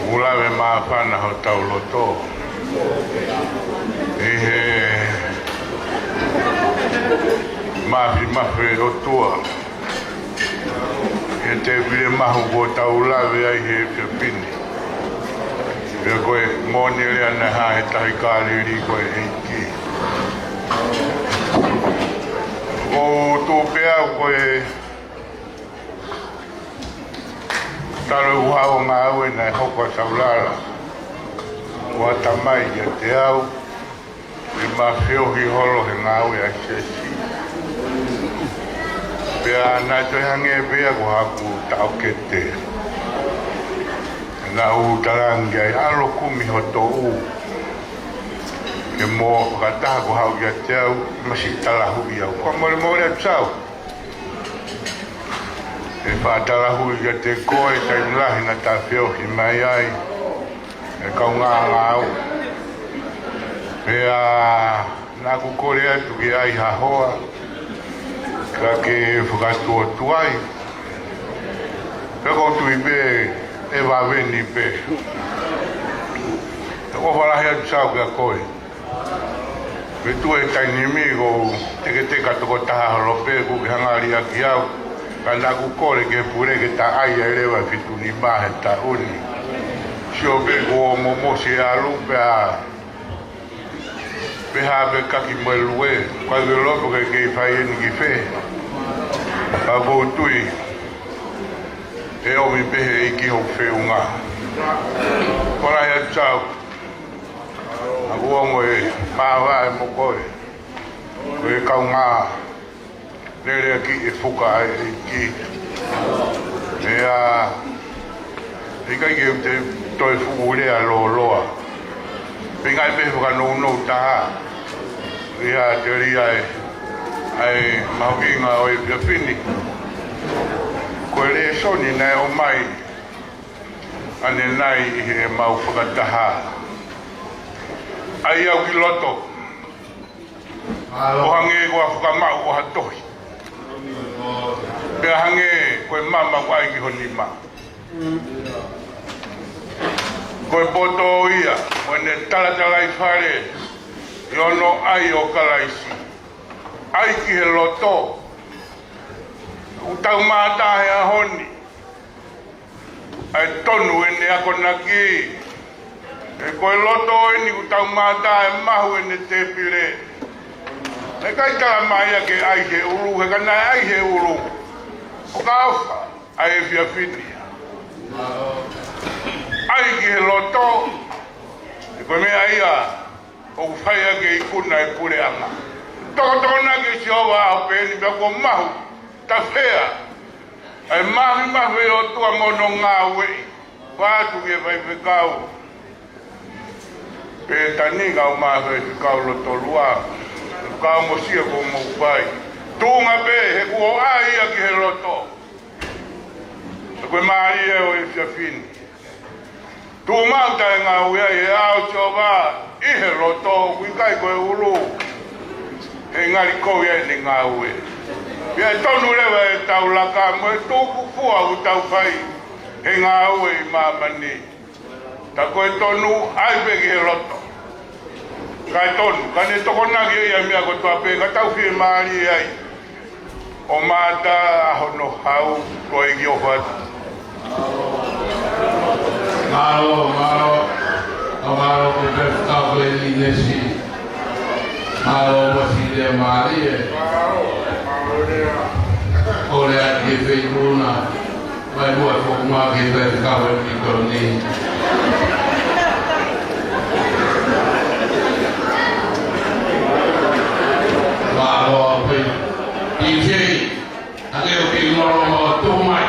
ʻOku lave māfana hotau loto ʻi he māfimafi ʻa e ʻOtua. ʻI he tēpile mahu kuo tau lave ai he efiafi ni. Pea ko e moʻoni e lea naʻe hā he tahi Kāleli ko e ʻEiki. ʻOku ou tui pē au ko e talu ʻeku haʻu ʻo ngāue naʻe hoko ʻa Saulala. ʻOku ʻatamai kiate au, ʻi heʻema feohi holo he ngāue ʻa e siasi. Pea naʻe toe hangē pē ia ko haku taʻokete. Naʻá ku talaange ai, ʻalu ʻo kumi ho toʻu. Ke mo fakataha ko haʻu kiate au, masi talahuʻi au. Ko e molemole atu Sau. ʻE faʻa talahuʻi kiate koe, taimi lahi naʻá ta feohi mai ai. ʻE kaungā ngāue. Pea naʻá ku kole atu ke ʻai ha hoa, ka ke fakatuotuai. Pea ʻoku ou tui pē ʻe vave ni pē. ʻOku ou ʻofa lahi atu Sau kia koe. Pea tuʻu he taimi ni ʻoku ou teketeka tokotaha holo pē, ʻoku ke hanga liʻaki au. Ka naʻá ku kole ki he pule ke ta ʻai ai leva e fitu nima he taʻu ni. Sio pē kuo momosi e ʻalu pea pehē pē kaki mo e lue, ka ke loto ke kei fai eni ki fē. Ka ʻoku ou tui ʻe ʻomi pē ʻe he ʻEiki hoʻo feʻunga. ʻOfa lahi atu Sau. ʻOku ou ongoʻi e māvae mo koe. Ko e kaungā lele ki he fuka ʻa e ʻEiki. Pea ʻikai ke u te toe fuʻu lea lōloa. Pea ʻikai pē fakanounou taha. ʻI he telia ʻa e, ʻa e mahuʻinga ʻo e efiafi ni. Ko e lēsoni naʻe ʻomai ʻanenai ʻi heʻemau fakataha. ʻAi au ki loto. ʻO hangē ko ha fakamaʻu ʻo ha tohi. Pea hangē ko e mama ʻoku ʻai ki ho nima. Ko e poto ia, mo ʻene talatalaifale ʻi hono ʻai ʻo Kalaisi. ʻAi ki he loto. ʻOku tau mātā he ʻaho ni. ʻA e tonu ʻene akonaki. ʻE ko e loto eni ʻoku tau mātā ʻe mahu ʻene tēpile. ʻE ʻikai tala mai ia ke ʻai he ʻulu, he ka naʻe ʻai he ʻulu. ʻOka ʻofa, ʻa e efiafi ni. ʻAi ki he loto. Ko e meʻa ia ʻoku fai ʻaki e ikuna e puleʻanga. Tokotokonaki ʻe Sihova ʻa ʻApeni pea kuo mahu tafea ʻa e mafimafi ʻo e ʻOtua mo hono ngāueʻi. Fai atu ki he faifekau Pētani, kau mo e faifekau Lotolua, kau mo Sia ko mo fai. Tuʻunga pē he kuo ʻai ia ki he loto. Ko e mālie ʻo e efiafi ni. Tuʻu maʻu taʻe ngāue ai he ʻao ʻo Sihova ʻi he loto, ʻoku ʻikai ko e ʻulu. He ngali ko ia ʻene ngāue. Pea ʻe tonu leva ʻetau laka mo e tukufua ʻoku tau fai he ngāue ʻi māmani. Tā ko e tonu ʻai pē ki he loto. Kae tonu, ka ne tokonaki ia meʻa kotoa pē, ka tau fiemālie ai. ʻO Mata ʻa hono hau ko e ki o fat. Mālō, mālō. ʻO mālō ko e pēfekau ko e Inesi. Mālō mo e fiemālie. ʻO lea ki he feikuna. Mai mua ko ma ke pe ka we mi ko ni. Mālō pē. D J, ake o ki ngolo mo tō mai.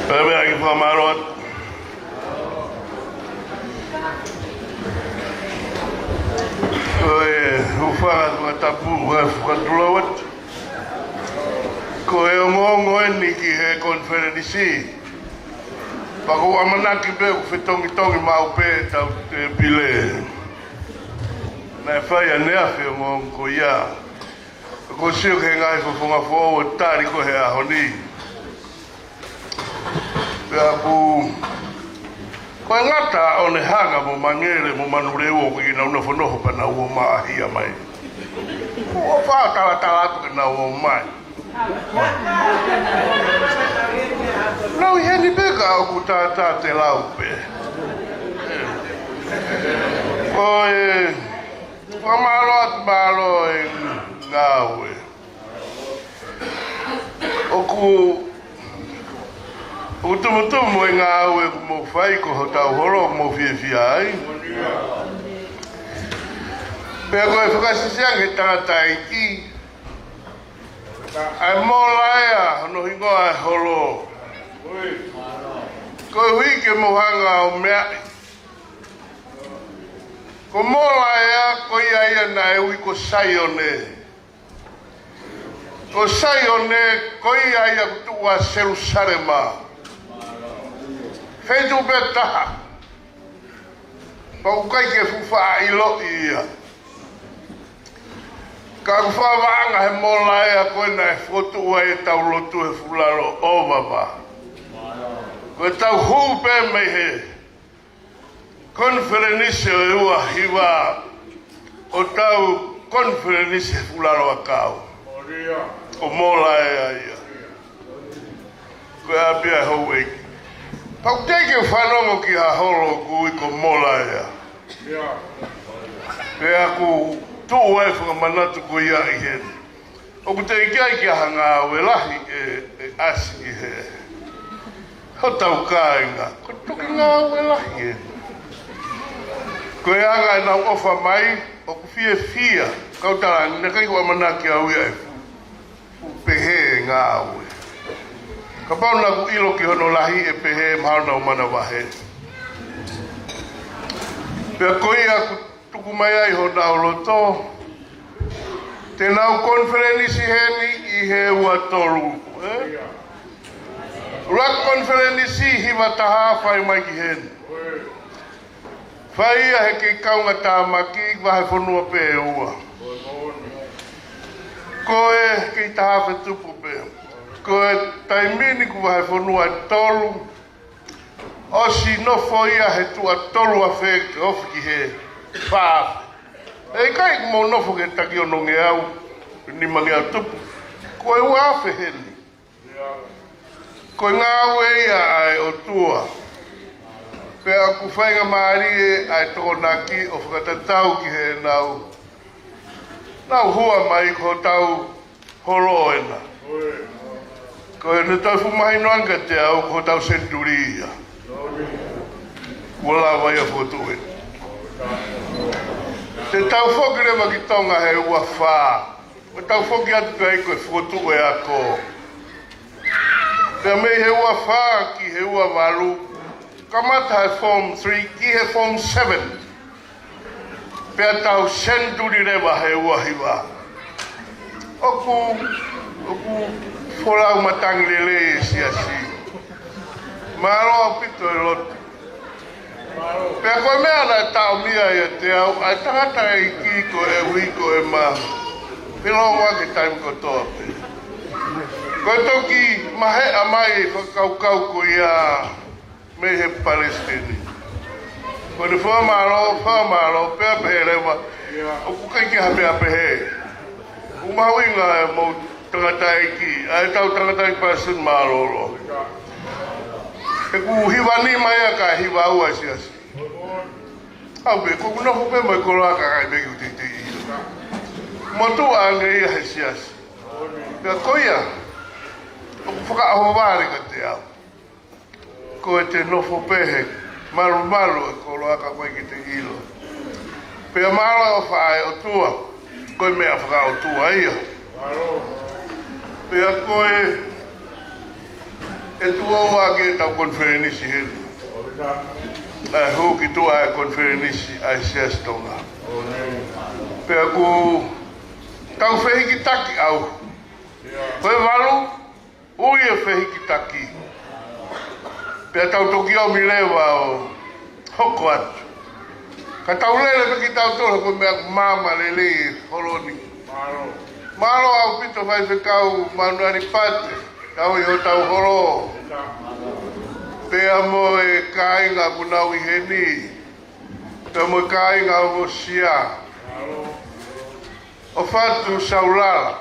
Pea meʻa ki fakamālō atu. Ko e hūfanga fakatapu, fakatulou atu. Ko e ongoongo eni ki he konifelenisi. Pea ʻoku ou ʻamanaki pē ʻoku fetongitongi maʻu pē ʻetau tēpile. Naʻe fai ʻaneafi e ongoongo ko ia. ʻOku ou sio ki he ngaahi fofonga foʻou ʻo tali ko ē he ʻaho ni. Pea ʻoku, ko e ngata ʻo ne hanga mo Mangele mo Manuleu ʻoku ʻikai ke nau nofonofo pea nau ō mai ʻo hia mai. ʻOku ou faʻa talatala atu ke nau ō mai. Nau ʻi heni pē ka ʻoku tātā te lau pē. Ko e fakamālō atu, mālō e ngāue. ʻOku, ʻoku tumutumu e ngāue ʻoku mou fai ko hotau holo ʻoku mou fiefia ai. Pea ko e fakasiʻisiʻi ange he tangataʻeiki, ʻa e Molaea hono hingoa e holo. Koeʻuhi ke mou hanga ʻo meaʻi. Ko Molaea ko ia ia naʻe ui ko Saione. Ko Saione, ko ia ia ʻoku tuʻu ʻa Selusalema. Feituʻu pē taha. Pea ʻoku ʻikai ke fuʻu faʻa ʻiloʻi ia. Ka ʻoku fakavaʻanga he Mōlaea ko ē naʻe fokotuʻu ai ʻetau lotu he fuʻu lalo ʻo Vavā. Ko ʻetau hū pē mei he konifelenisi ʻo e ua hiva ʻo tau konifelenisi he fuʻu lalo ʻakau. ʻO Mōlaea ia. Ko e ʻapi ʻa e houʻeiki. Pea ʻoku teʻeki ke fanongo ki ha holo ʻoku ui ko Mōlaea. Pea ʻoku tuʻu ai e fakamanatu ko ia ʻi heni. ʻOku teʻeki ai ke ʻi ai ha ngāue lahi ʻe, ʻe ʻasi ʻi he hotau kāinga. Ko e toki ngāue lahi ē. Ko e anga ʻenau ʻofa mai, ʻoku fiefia. Kau tala, naʻe ʻikai ko ʻamanaki au ia ʻe fuʻu pehē e ngāue. Kapau naʻa ku ʻilo ki hono lahi ʻe pehē mahalo naʻa ku manavahē. Pea ko ia ʻoku tuku mai ai honau loto. Te nau konifelenisi heni ʻi he ua tolu, ē? ʻUluaki konifelenisi hiva taha fai mai ki heni. Fai ia he kei kaungātāmaki vahefonua pē ʻe ua. Ko e kei taha afe tupu pē. Ko e taimi ni kuo vahefonua ʻe tolu. ʻOsi nofo ia he tuʻa tolu afe ke ofi ki he fā afe. ʻE ʻikai ke mou nofo ki he taki onongeau, nimangeau tupu. Ko e ua afe heni. Ko e ngāue ia ʻa e ʻOtua. Pea ʻoku faingamālie ʻa e Tokonaki ʻo fakatatau ki heʻenau, nau hua mai ko hotau holo ena. Ko ʻene toe fuʻu mahino ange kiate au ko hotau senituli ia. Kuo lava ia fokotuʻu ena. Te tau foki leva ki Tonga he ua fā. Ko ʻetau foki atu pē ai ko e fokotuʻu e ako. Pea mei he ua fā ki he ua valu, kamata he form three ki he form seven. Pea tau senituli leva he ua hiva. ʻOku, ʻoku folau matangi lelei e siasi. Mālō ʻaupito e lotu. Pea ko e meʻa naʻe taʻomia ʻiate au, ʻa e tangataʻeiki ko e ui ko e ma. Pea ʻoku ʻi ai e taimi kotoa pē. Ko e toki maheʻa mai e fakakaukau ko ia mei he palesiteni. Ko ʻene fakamālō, fakamālō, pea pehē leva, ʻoku ʻikai ke ʻi ai ha meʻa pehē. ʻOku mahuʻinga e mou tangataʻeiki, ʻa e tau tangataʻeiki palesiteni mālōlō. ʻOku hiva nima ia ka hiva ua e siasi. ʻAu pē, ko ʻeku nofo pē mo e koloa ka ʻikai pē ke u teitei ʻilo. Motuʻa ange ia he siasi. Pea ko ia, ʻoku fakaʻohovale kiate au. Ko ʻete nofo pē he malumalu e koloa ka ʻikai ke te ʻilo. Pea mālō e ʻofa ʻa e ʻOtua, ko e meʻa fakaʻotua ia. Pea ko e, ʻe tuʻo ua ke tau konifelenisi heni. ʻE hū ki tuʻa e konifelenisi ʻa e Siasi Tonga. Pea ʻoku tau fehikitaki au. Ko e valu, ui e fehikitaki. Pea tau toki ʻomi leva ʻo hoko atu. Ka tau lele pē kitautolu he ko e meʻa maama lelei e holo ni. Mālō ʻaupito Faifekau Manuani Pate, tau ʻi hotau holo. Pea mo e kāinga ʻoku nau ʻi heni. Pea mo e kāinga ʻo Mosia. ʻOfatu Saulala.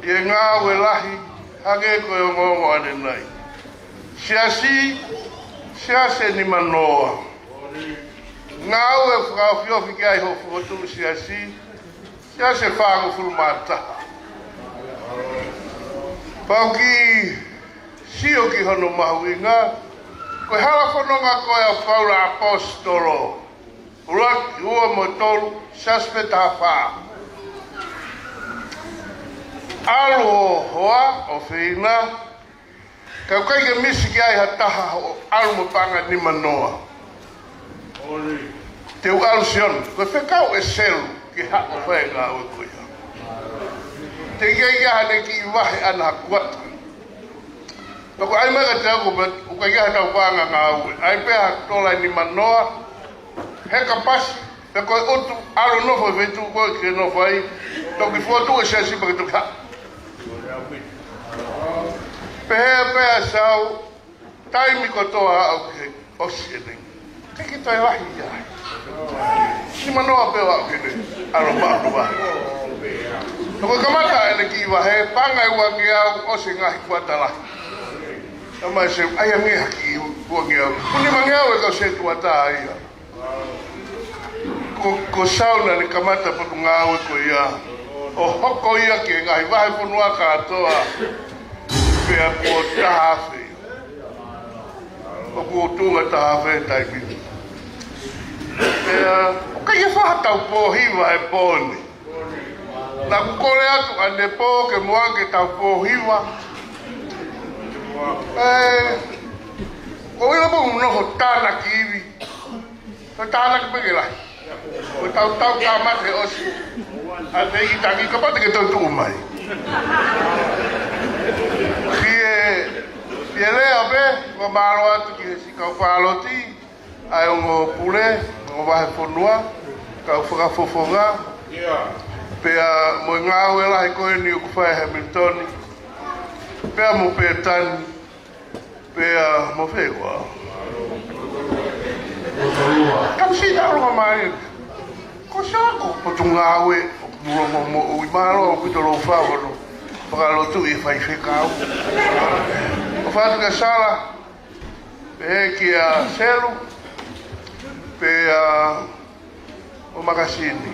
ʻI he ngāue lahi, hangē ko e ongoongo ʻanenai. Siasi, siasi ʻe nimanoa. Ngāue fakaofiofi ki ai hoʻo fokotuʻu siasi, siasi ʻe fāngofulu mā taha. Pau ki sio ki hono mahuʻinga, ko e hala fononga ko ē ʻa Paula ʻAposetolo. ʻUluaki, ua mo e tolu, siasi pē taha fā. ʻAlu ʻo hoa, ʻofeina, ka ʻoku ʻikai ke misi ki ai ha taha hoʻo ʻalu mo e paʻanga nimanoa. Te u ʻalu Sione, ko e fekau ʻe Selu, ke haʻu ʻo fai e ngāue ko ia. Teʻeki ai ke ʻi ai haʻane kiʻi vahe ʻana ha kuata. Pea ko e ʻai mai kiate au ko e pehē ʻoku ʻikai ke ʻi ai haʻatau paʻanga ngāue. ʻAi pē ha tola ʻe nimanoa, heka pasi, pea ko e ʻutu, ʻalu ʻo nofo he feituʻu ko ē ke nofo ai, toki fotu e siasi pea ke toki haʻu. Pehē pē ʻa Sau, taimi kotoa ʻoku ke ʻosi ʻeni. ʻIkai ke toe lahi ia. Nimanoa pē ʻoku ke ne ʻalu ʻo maʻu vahe. Pea ko e kamata ʻene kiʻi vahe, paʻanga ʻe uangeau, ʻosi e ngaahi kuata lahi. Talamai ʻe Sau, ʻai ange ha kiʻi uangeau. Ko e nimangeau ʻe kau setuata ia. Ko, ko Sau naʻa ne kamata e potungāue ko ia ʻo hoko ia ki he ngaahi vahefonua kātoa. Pea kuo taha afe. ʻOku tuʻunga taha afe he taimi ni. Pea ʻoku ʻikai ke fai haʻatau pō hiva he pō ni. Naʻá ku kole atu ʻanepō ke mou ō ke tau pō hiva. ʻE, ko e ʻilo pē ʻoku nofo tānaki ivi. Ko e tānaki pē ke lahi. Ko e tautau kamata he ʻosi. ʻA e feitaki kapau te ke toe tuʻu mai. Fie, fie lea pē, ʻoku mālō atu ki he siʻi kau pāloti, ʻa e ongo pule, ongo vahefonua, kau fakafofonga. Pea mo e ngāue lahi ko eni ʻoku fai ʻe Hamilton. Pea mo Pētani. Pea mo fē koā? Ka u sio atu ʻo mālie. Ko Sau ko e potungāue ʻoku mou ongo moʻui, mālō ʻaupito hoʻomou fai hono fakalotuʻi e faifekau. ʻOfa atu kia Sala, pehē kia Selu, pea mo Makasini.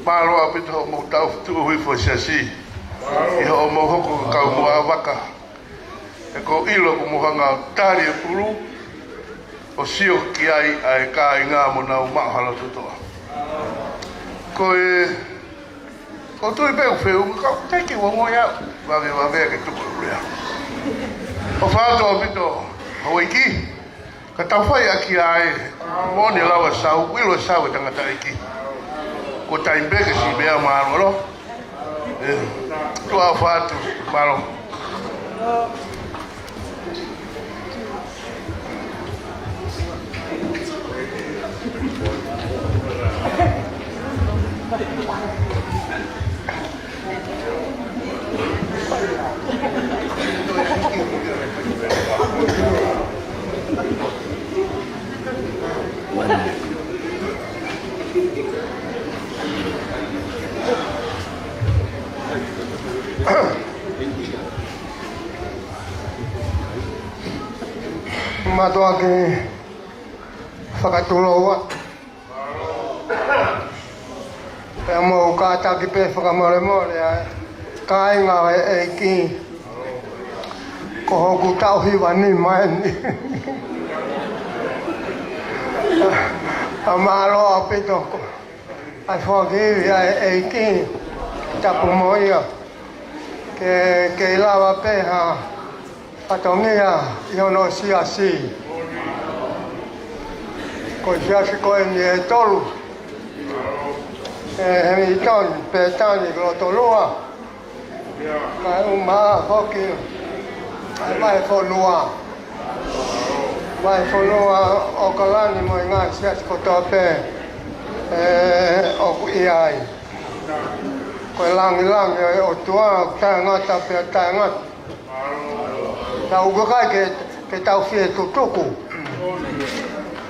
Mālō ʻaupito hoʻomou tau tuʻu hifo he siasi. ʻI hoʻomou hoko ko e kau muʻa vaka. He ʻoku ou ʻilo ʻoku mou hanga ʻo tali e pulu ʻo sio ki ai ʻa e kāinga mo nau maʻu ha loto toʻa. Ko e, ʻoku ou tui pē ʻoku feʻunga ka ʻoku teʻeki ke u ongoʻi au. Vave, vave ke tuku e lea. ʻOfa atu ʻaupito, houʻeiki. Ka tau fai ʻaki ʻa e moʻoni e lau ʻa Sau, ʻilo ʻe Sau e tangataʻeiki. Ko e taimi pē ke siʻi meʻa mālōlō. ʻE, tuʻa ʻofa atu, mālō. Mātuʻaki fakatulou atu. Pea mou kātaki pē fakamolemole ʻa e kāinga ʻo e ʻEiki. Ko hoku taʻu hiva nima eni. ʻA mālō ʻaupito ko ʻa e foaki ivi ʻa e ʻEiki. Tapu mo ia. Ke, ke lava pē ha fatongia ʻi hono siasi. Ko e siasi ko eni ʻe tolu. ʻE Hamilton, Pētani, Lotolua. Kae ʻumaʻā foki ʻa e vahefonua. Vahefonua ʻAokalani mo e ngaahi siasi kotoa pē ʻe ʻoku ʻi ai. Ko e langilangi ʻo e ʻOtua, taʻengata pea taʻengata. Tau ʻikai ke, ke tau fie tutuku.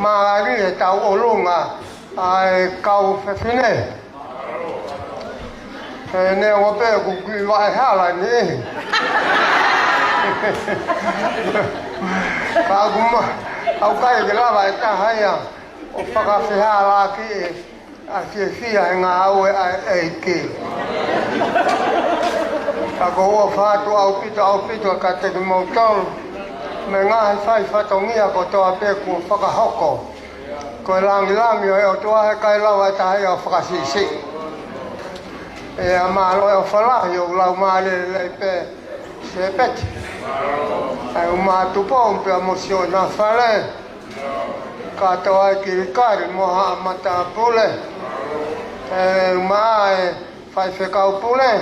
Mālie ʻetau ʻolunga, ʻa e kau fefine. ʻE neongo pē ʻoku kiʻi vaʻe hala ni. Ka ʻoku ma, ʻoku ʻikai ke lava ʻe taha ia ʻo fakafehālaaki ʻa e fiefia he ngāue ʻa e ʻEiki. Ka ʻoku ou ʻofa atu ʻaupito, ʻaupito kiate kimoutolu, mo e ngaahi fai fatongia kotoa pē kuo fakahoko. Ko e langilangi ʻo e ʻOtua he ʻikai lava ʻe taha ia ʻo fakasiʻisiʻi. ʻE ʻa mālō e ʻofa lahi ʻo lau mālie lelei pē. Sepeti. ʻA e ʻuma Tupou pea mo siʻona fale. Kātoa e kilikali mo haʻa matāpule. ʻE ʻuma e faifekau pule.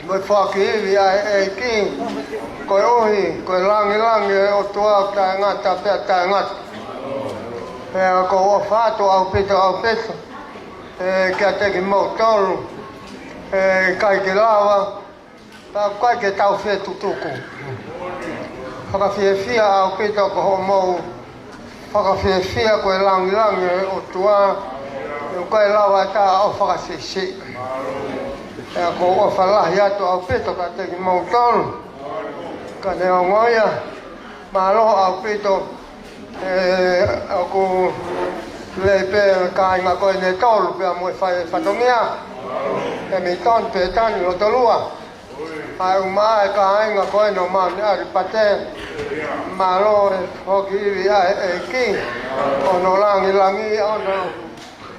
Mo e foaki ivi ʻa e ʻEiki, koeʻuhi ko e langilangi ʻo e ʻOtua ʻoku taʻengata pea taʻengata. Pea ʻoku ou ʻofa atu ʻaupito, ʻaupito, ē, kiate kimoutolu, ē, ʻikai ke lava, pea ʻikai ke tau fie tutuku. Fakafiefia ʻaupito ko hoʻomou fakafiefia ko e langilangi ʻo e ʻOtua, ʻoku ʻikai lava ʻe taha ʻo fakasiʻisiʻi. Pea ʻoku ou ʻofa lahi atu ʻaupito kiate kimoutolu. Ka neongo ia, mālō ʻaupito, ē, ʻoku lelei pē kāinga ko eni ʻe tolu pea mo e fai fatongia, Hamilton, Pētani, Lotolua. ʻA e uma ʻa e kāinga ko eni ʻo Maʻuniʻalipate, mālō e foaki ivi ʻa e ʻEiki, ʻo hono langilangi, ʻo hono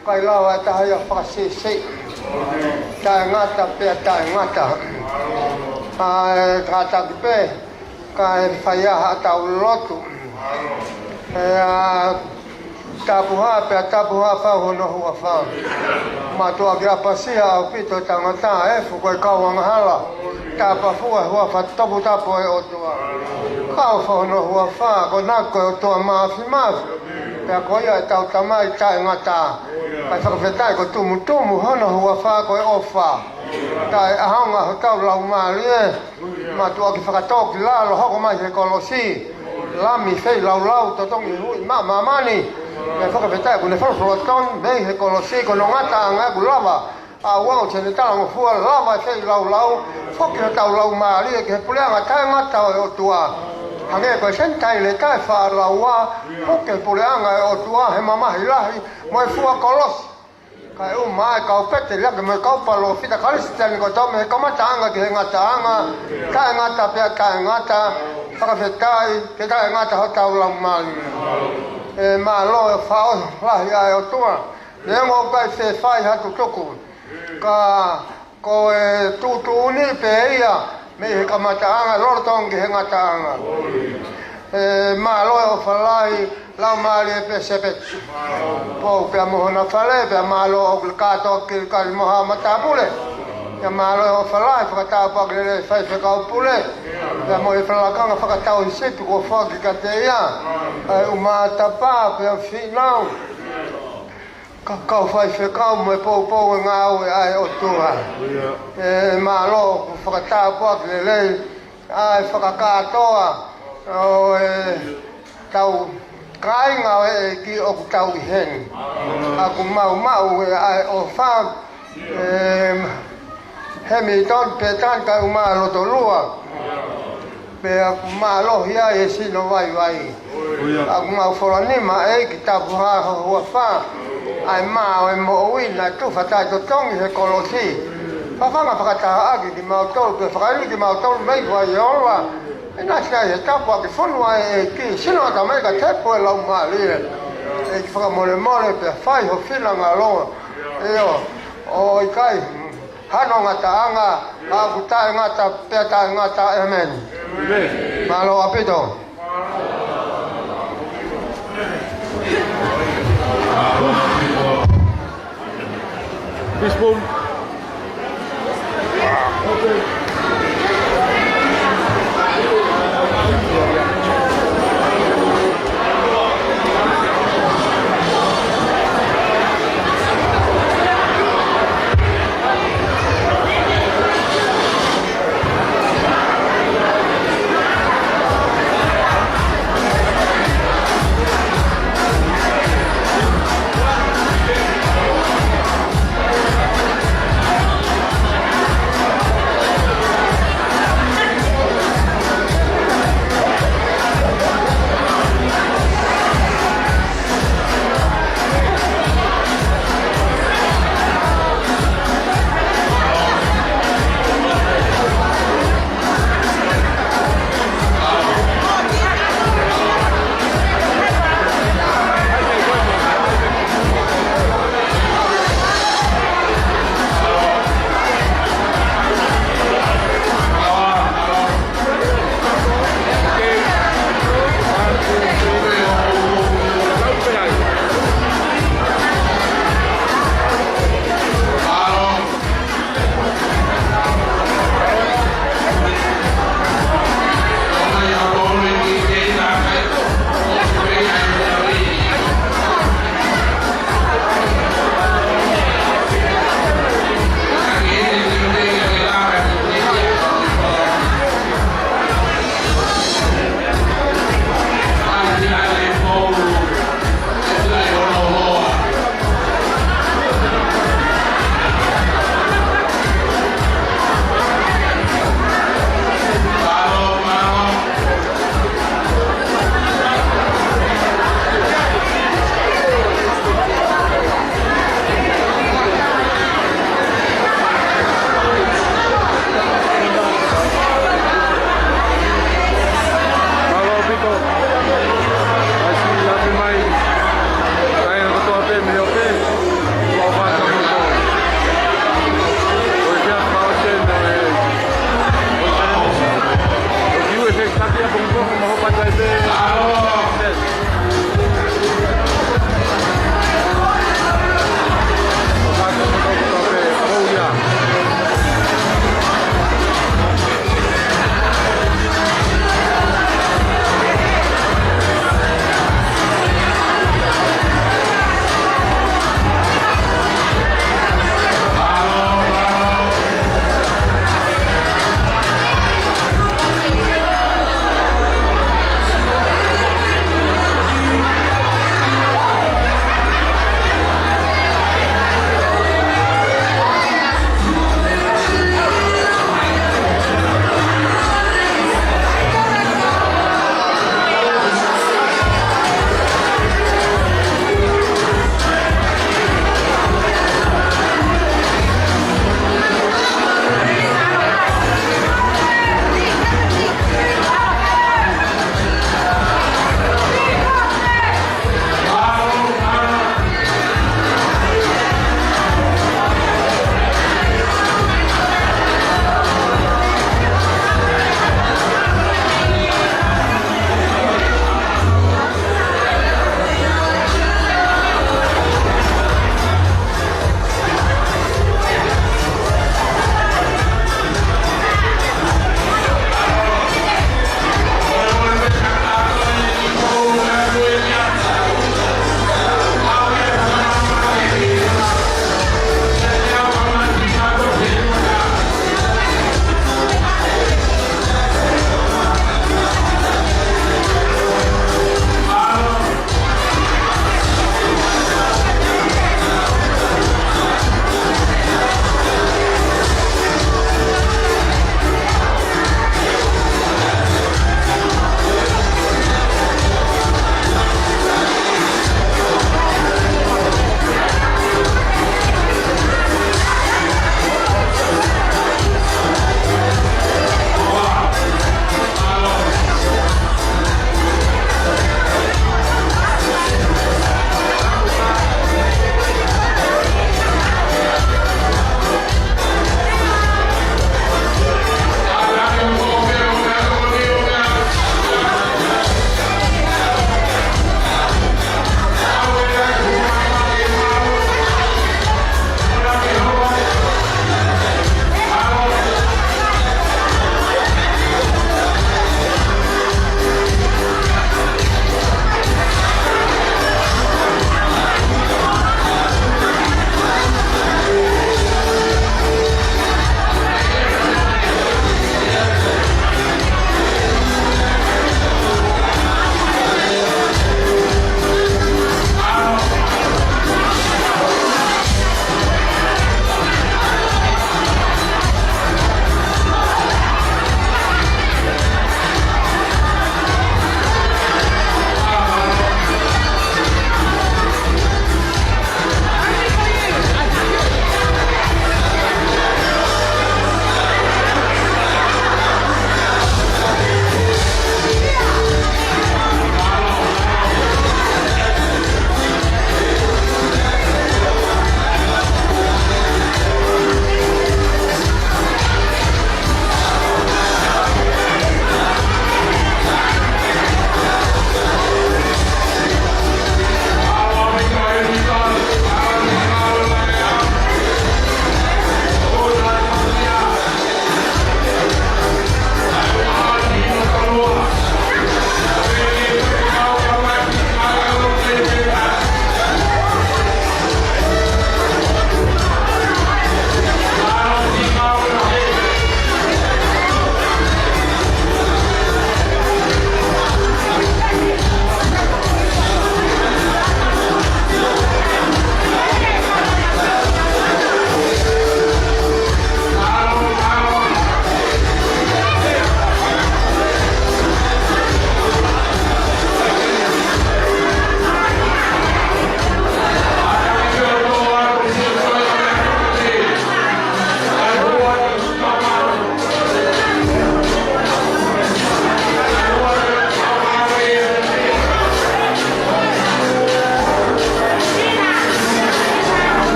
ʻikai lava ʻe taha ia ʻo fakasiʻisiʻi. Taʻengata pea taʻengata. ʻA e kātaki pē, kae fai ai haʻatau lotu. Pea tapuhā, pea tapuhā fau hono huafa. Mātuʻaki ʻapasia ʻaupito e tangata, efu ko e kau angahala. Tāpafua e huafa toputapu ʻo e ʻOtua. Kau fau hono huafa, ko ena ko e ʻOtua Māfimafi. Pea ko ia ʻetau Tamai taʻengata. Kae fakafetaʻi ko e tumutumu hono huafa ko e ʻofa. Taʻeʻaonga hotau laumālie. Mātuʻaki fakatōkilalo hoko mai he kolosi. Lami feilaulau totongi hui maʻa māmani. Pea fakafetaʻi kuo ne folofola mei he kolosi ko hono ngataʻanga ʻoku lava. ʻA ia ʻoku ne talangofua lava e feilaulau. Foki hotau laumālie ki he puleʻanga taʻengata ʻo e ʻOtua. Hangē ko e Senitaile taʻefaʻalaua. Foki ki he puleʻanga ʻo e ʻOtua he mamahi lahi mo e fua kolosi. Kae uma ʻa e kau pēteliake mo e kau palōfita Kalisitiane kotoa mei he kamataʻanga ki he ngataʻanga, taʻengata pea taʻengata, fakafetaʻi, ke taʻengata hotau laumālie. Ē, mālō e faʻo lahi ʻa e ʻOtua. Neongo ʻoku ʻikai fie fai ha tutuku. Ka ko e tuʻutuʻuni pē ia, mei he kamataʻanga, lolotonga ki he ngataʻanga. Ē, mālō e ʻofa lahi, Laumālie Pēsepeti Pou pea mo hona fale, pea mālō ʻoku kātoa ki he kali mo haʻa matāpule. Pea mālō e ʻofa lahi, fakatāpuaki lelei faifekau pule. Pea mo e fakalakanga fakatauhisipi kuo foaki kiate ia. ʻA e uma ʻa e tapa, pea fīnau. Ka kau faifekau mo e poupou e ngāue ʻa e ʻOtua. Ē, mālō ʻoku fakatāpuaki lelei ʻa e fakakātoa ʻo e tau kāinga ʻo e ʻEiki ʻoku tau ʻi heni. ʻOku mau maʻu ʻa e ʻofa, ē, Hamilton, Pētani kae uma ʻa Lotolua. Pea ʻoku mālohi ai e sino vaivai. ʻOku mau fola nima ʻEiki, tapuhā ho huafa. ʻA e mā ʻo e moʻui naʻe tufa taʻetotongi he kolosi. Fafanga fakatahaʻaki kimautolu, pea fakaili kimautolu mei he vai ʻo e ola. ʻInasi ai he tapuaki fonu ʻa e ʻEiki, sino ʻatamai kae tepu e laumālie. ʻEiki fakamolemole pea fai ho finangalo. ʻIo, ʻo ʻikai hano ngataʻanga, ka ʻoku taʻengata pea taʻengata. ʻĒmeni. Mālō ʻaupito. Fishbone.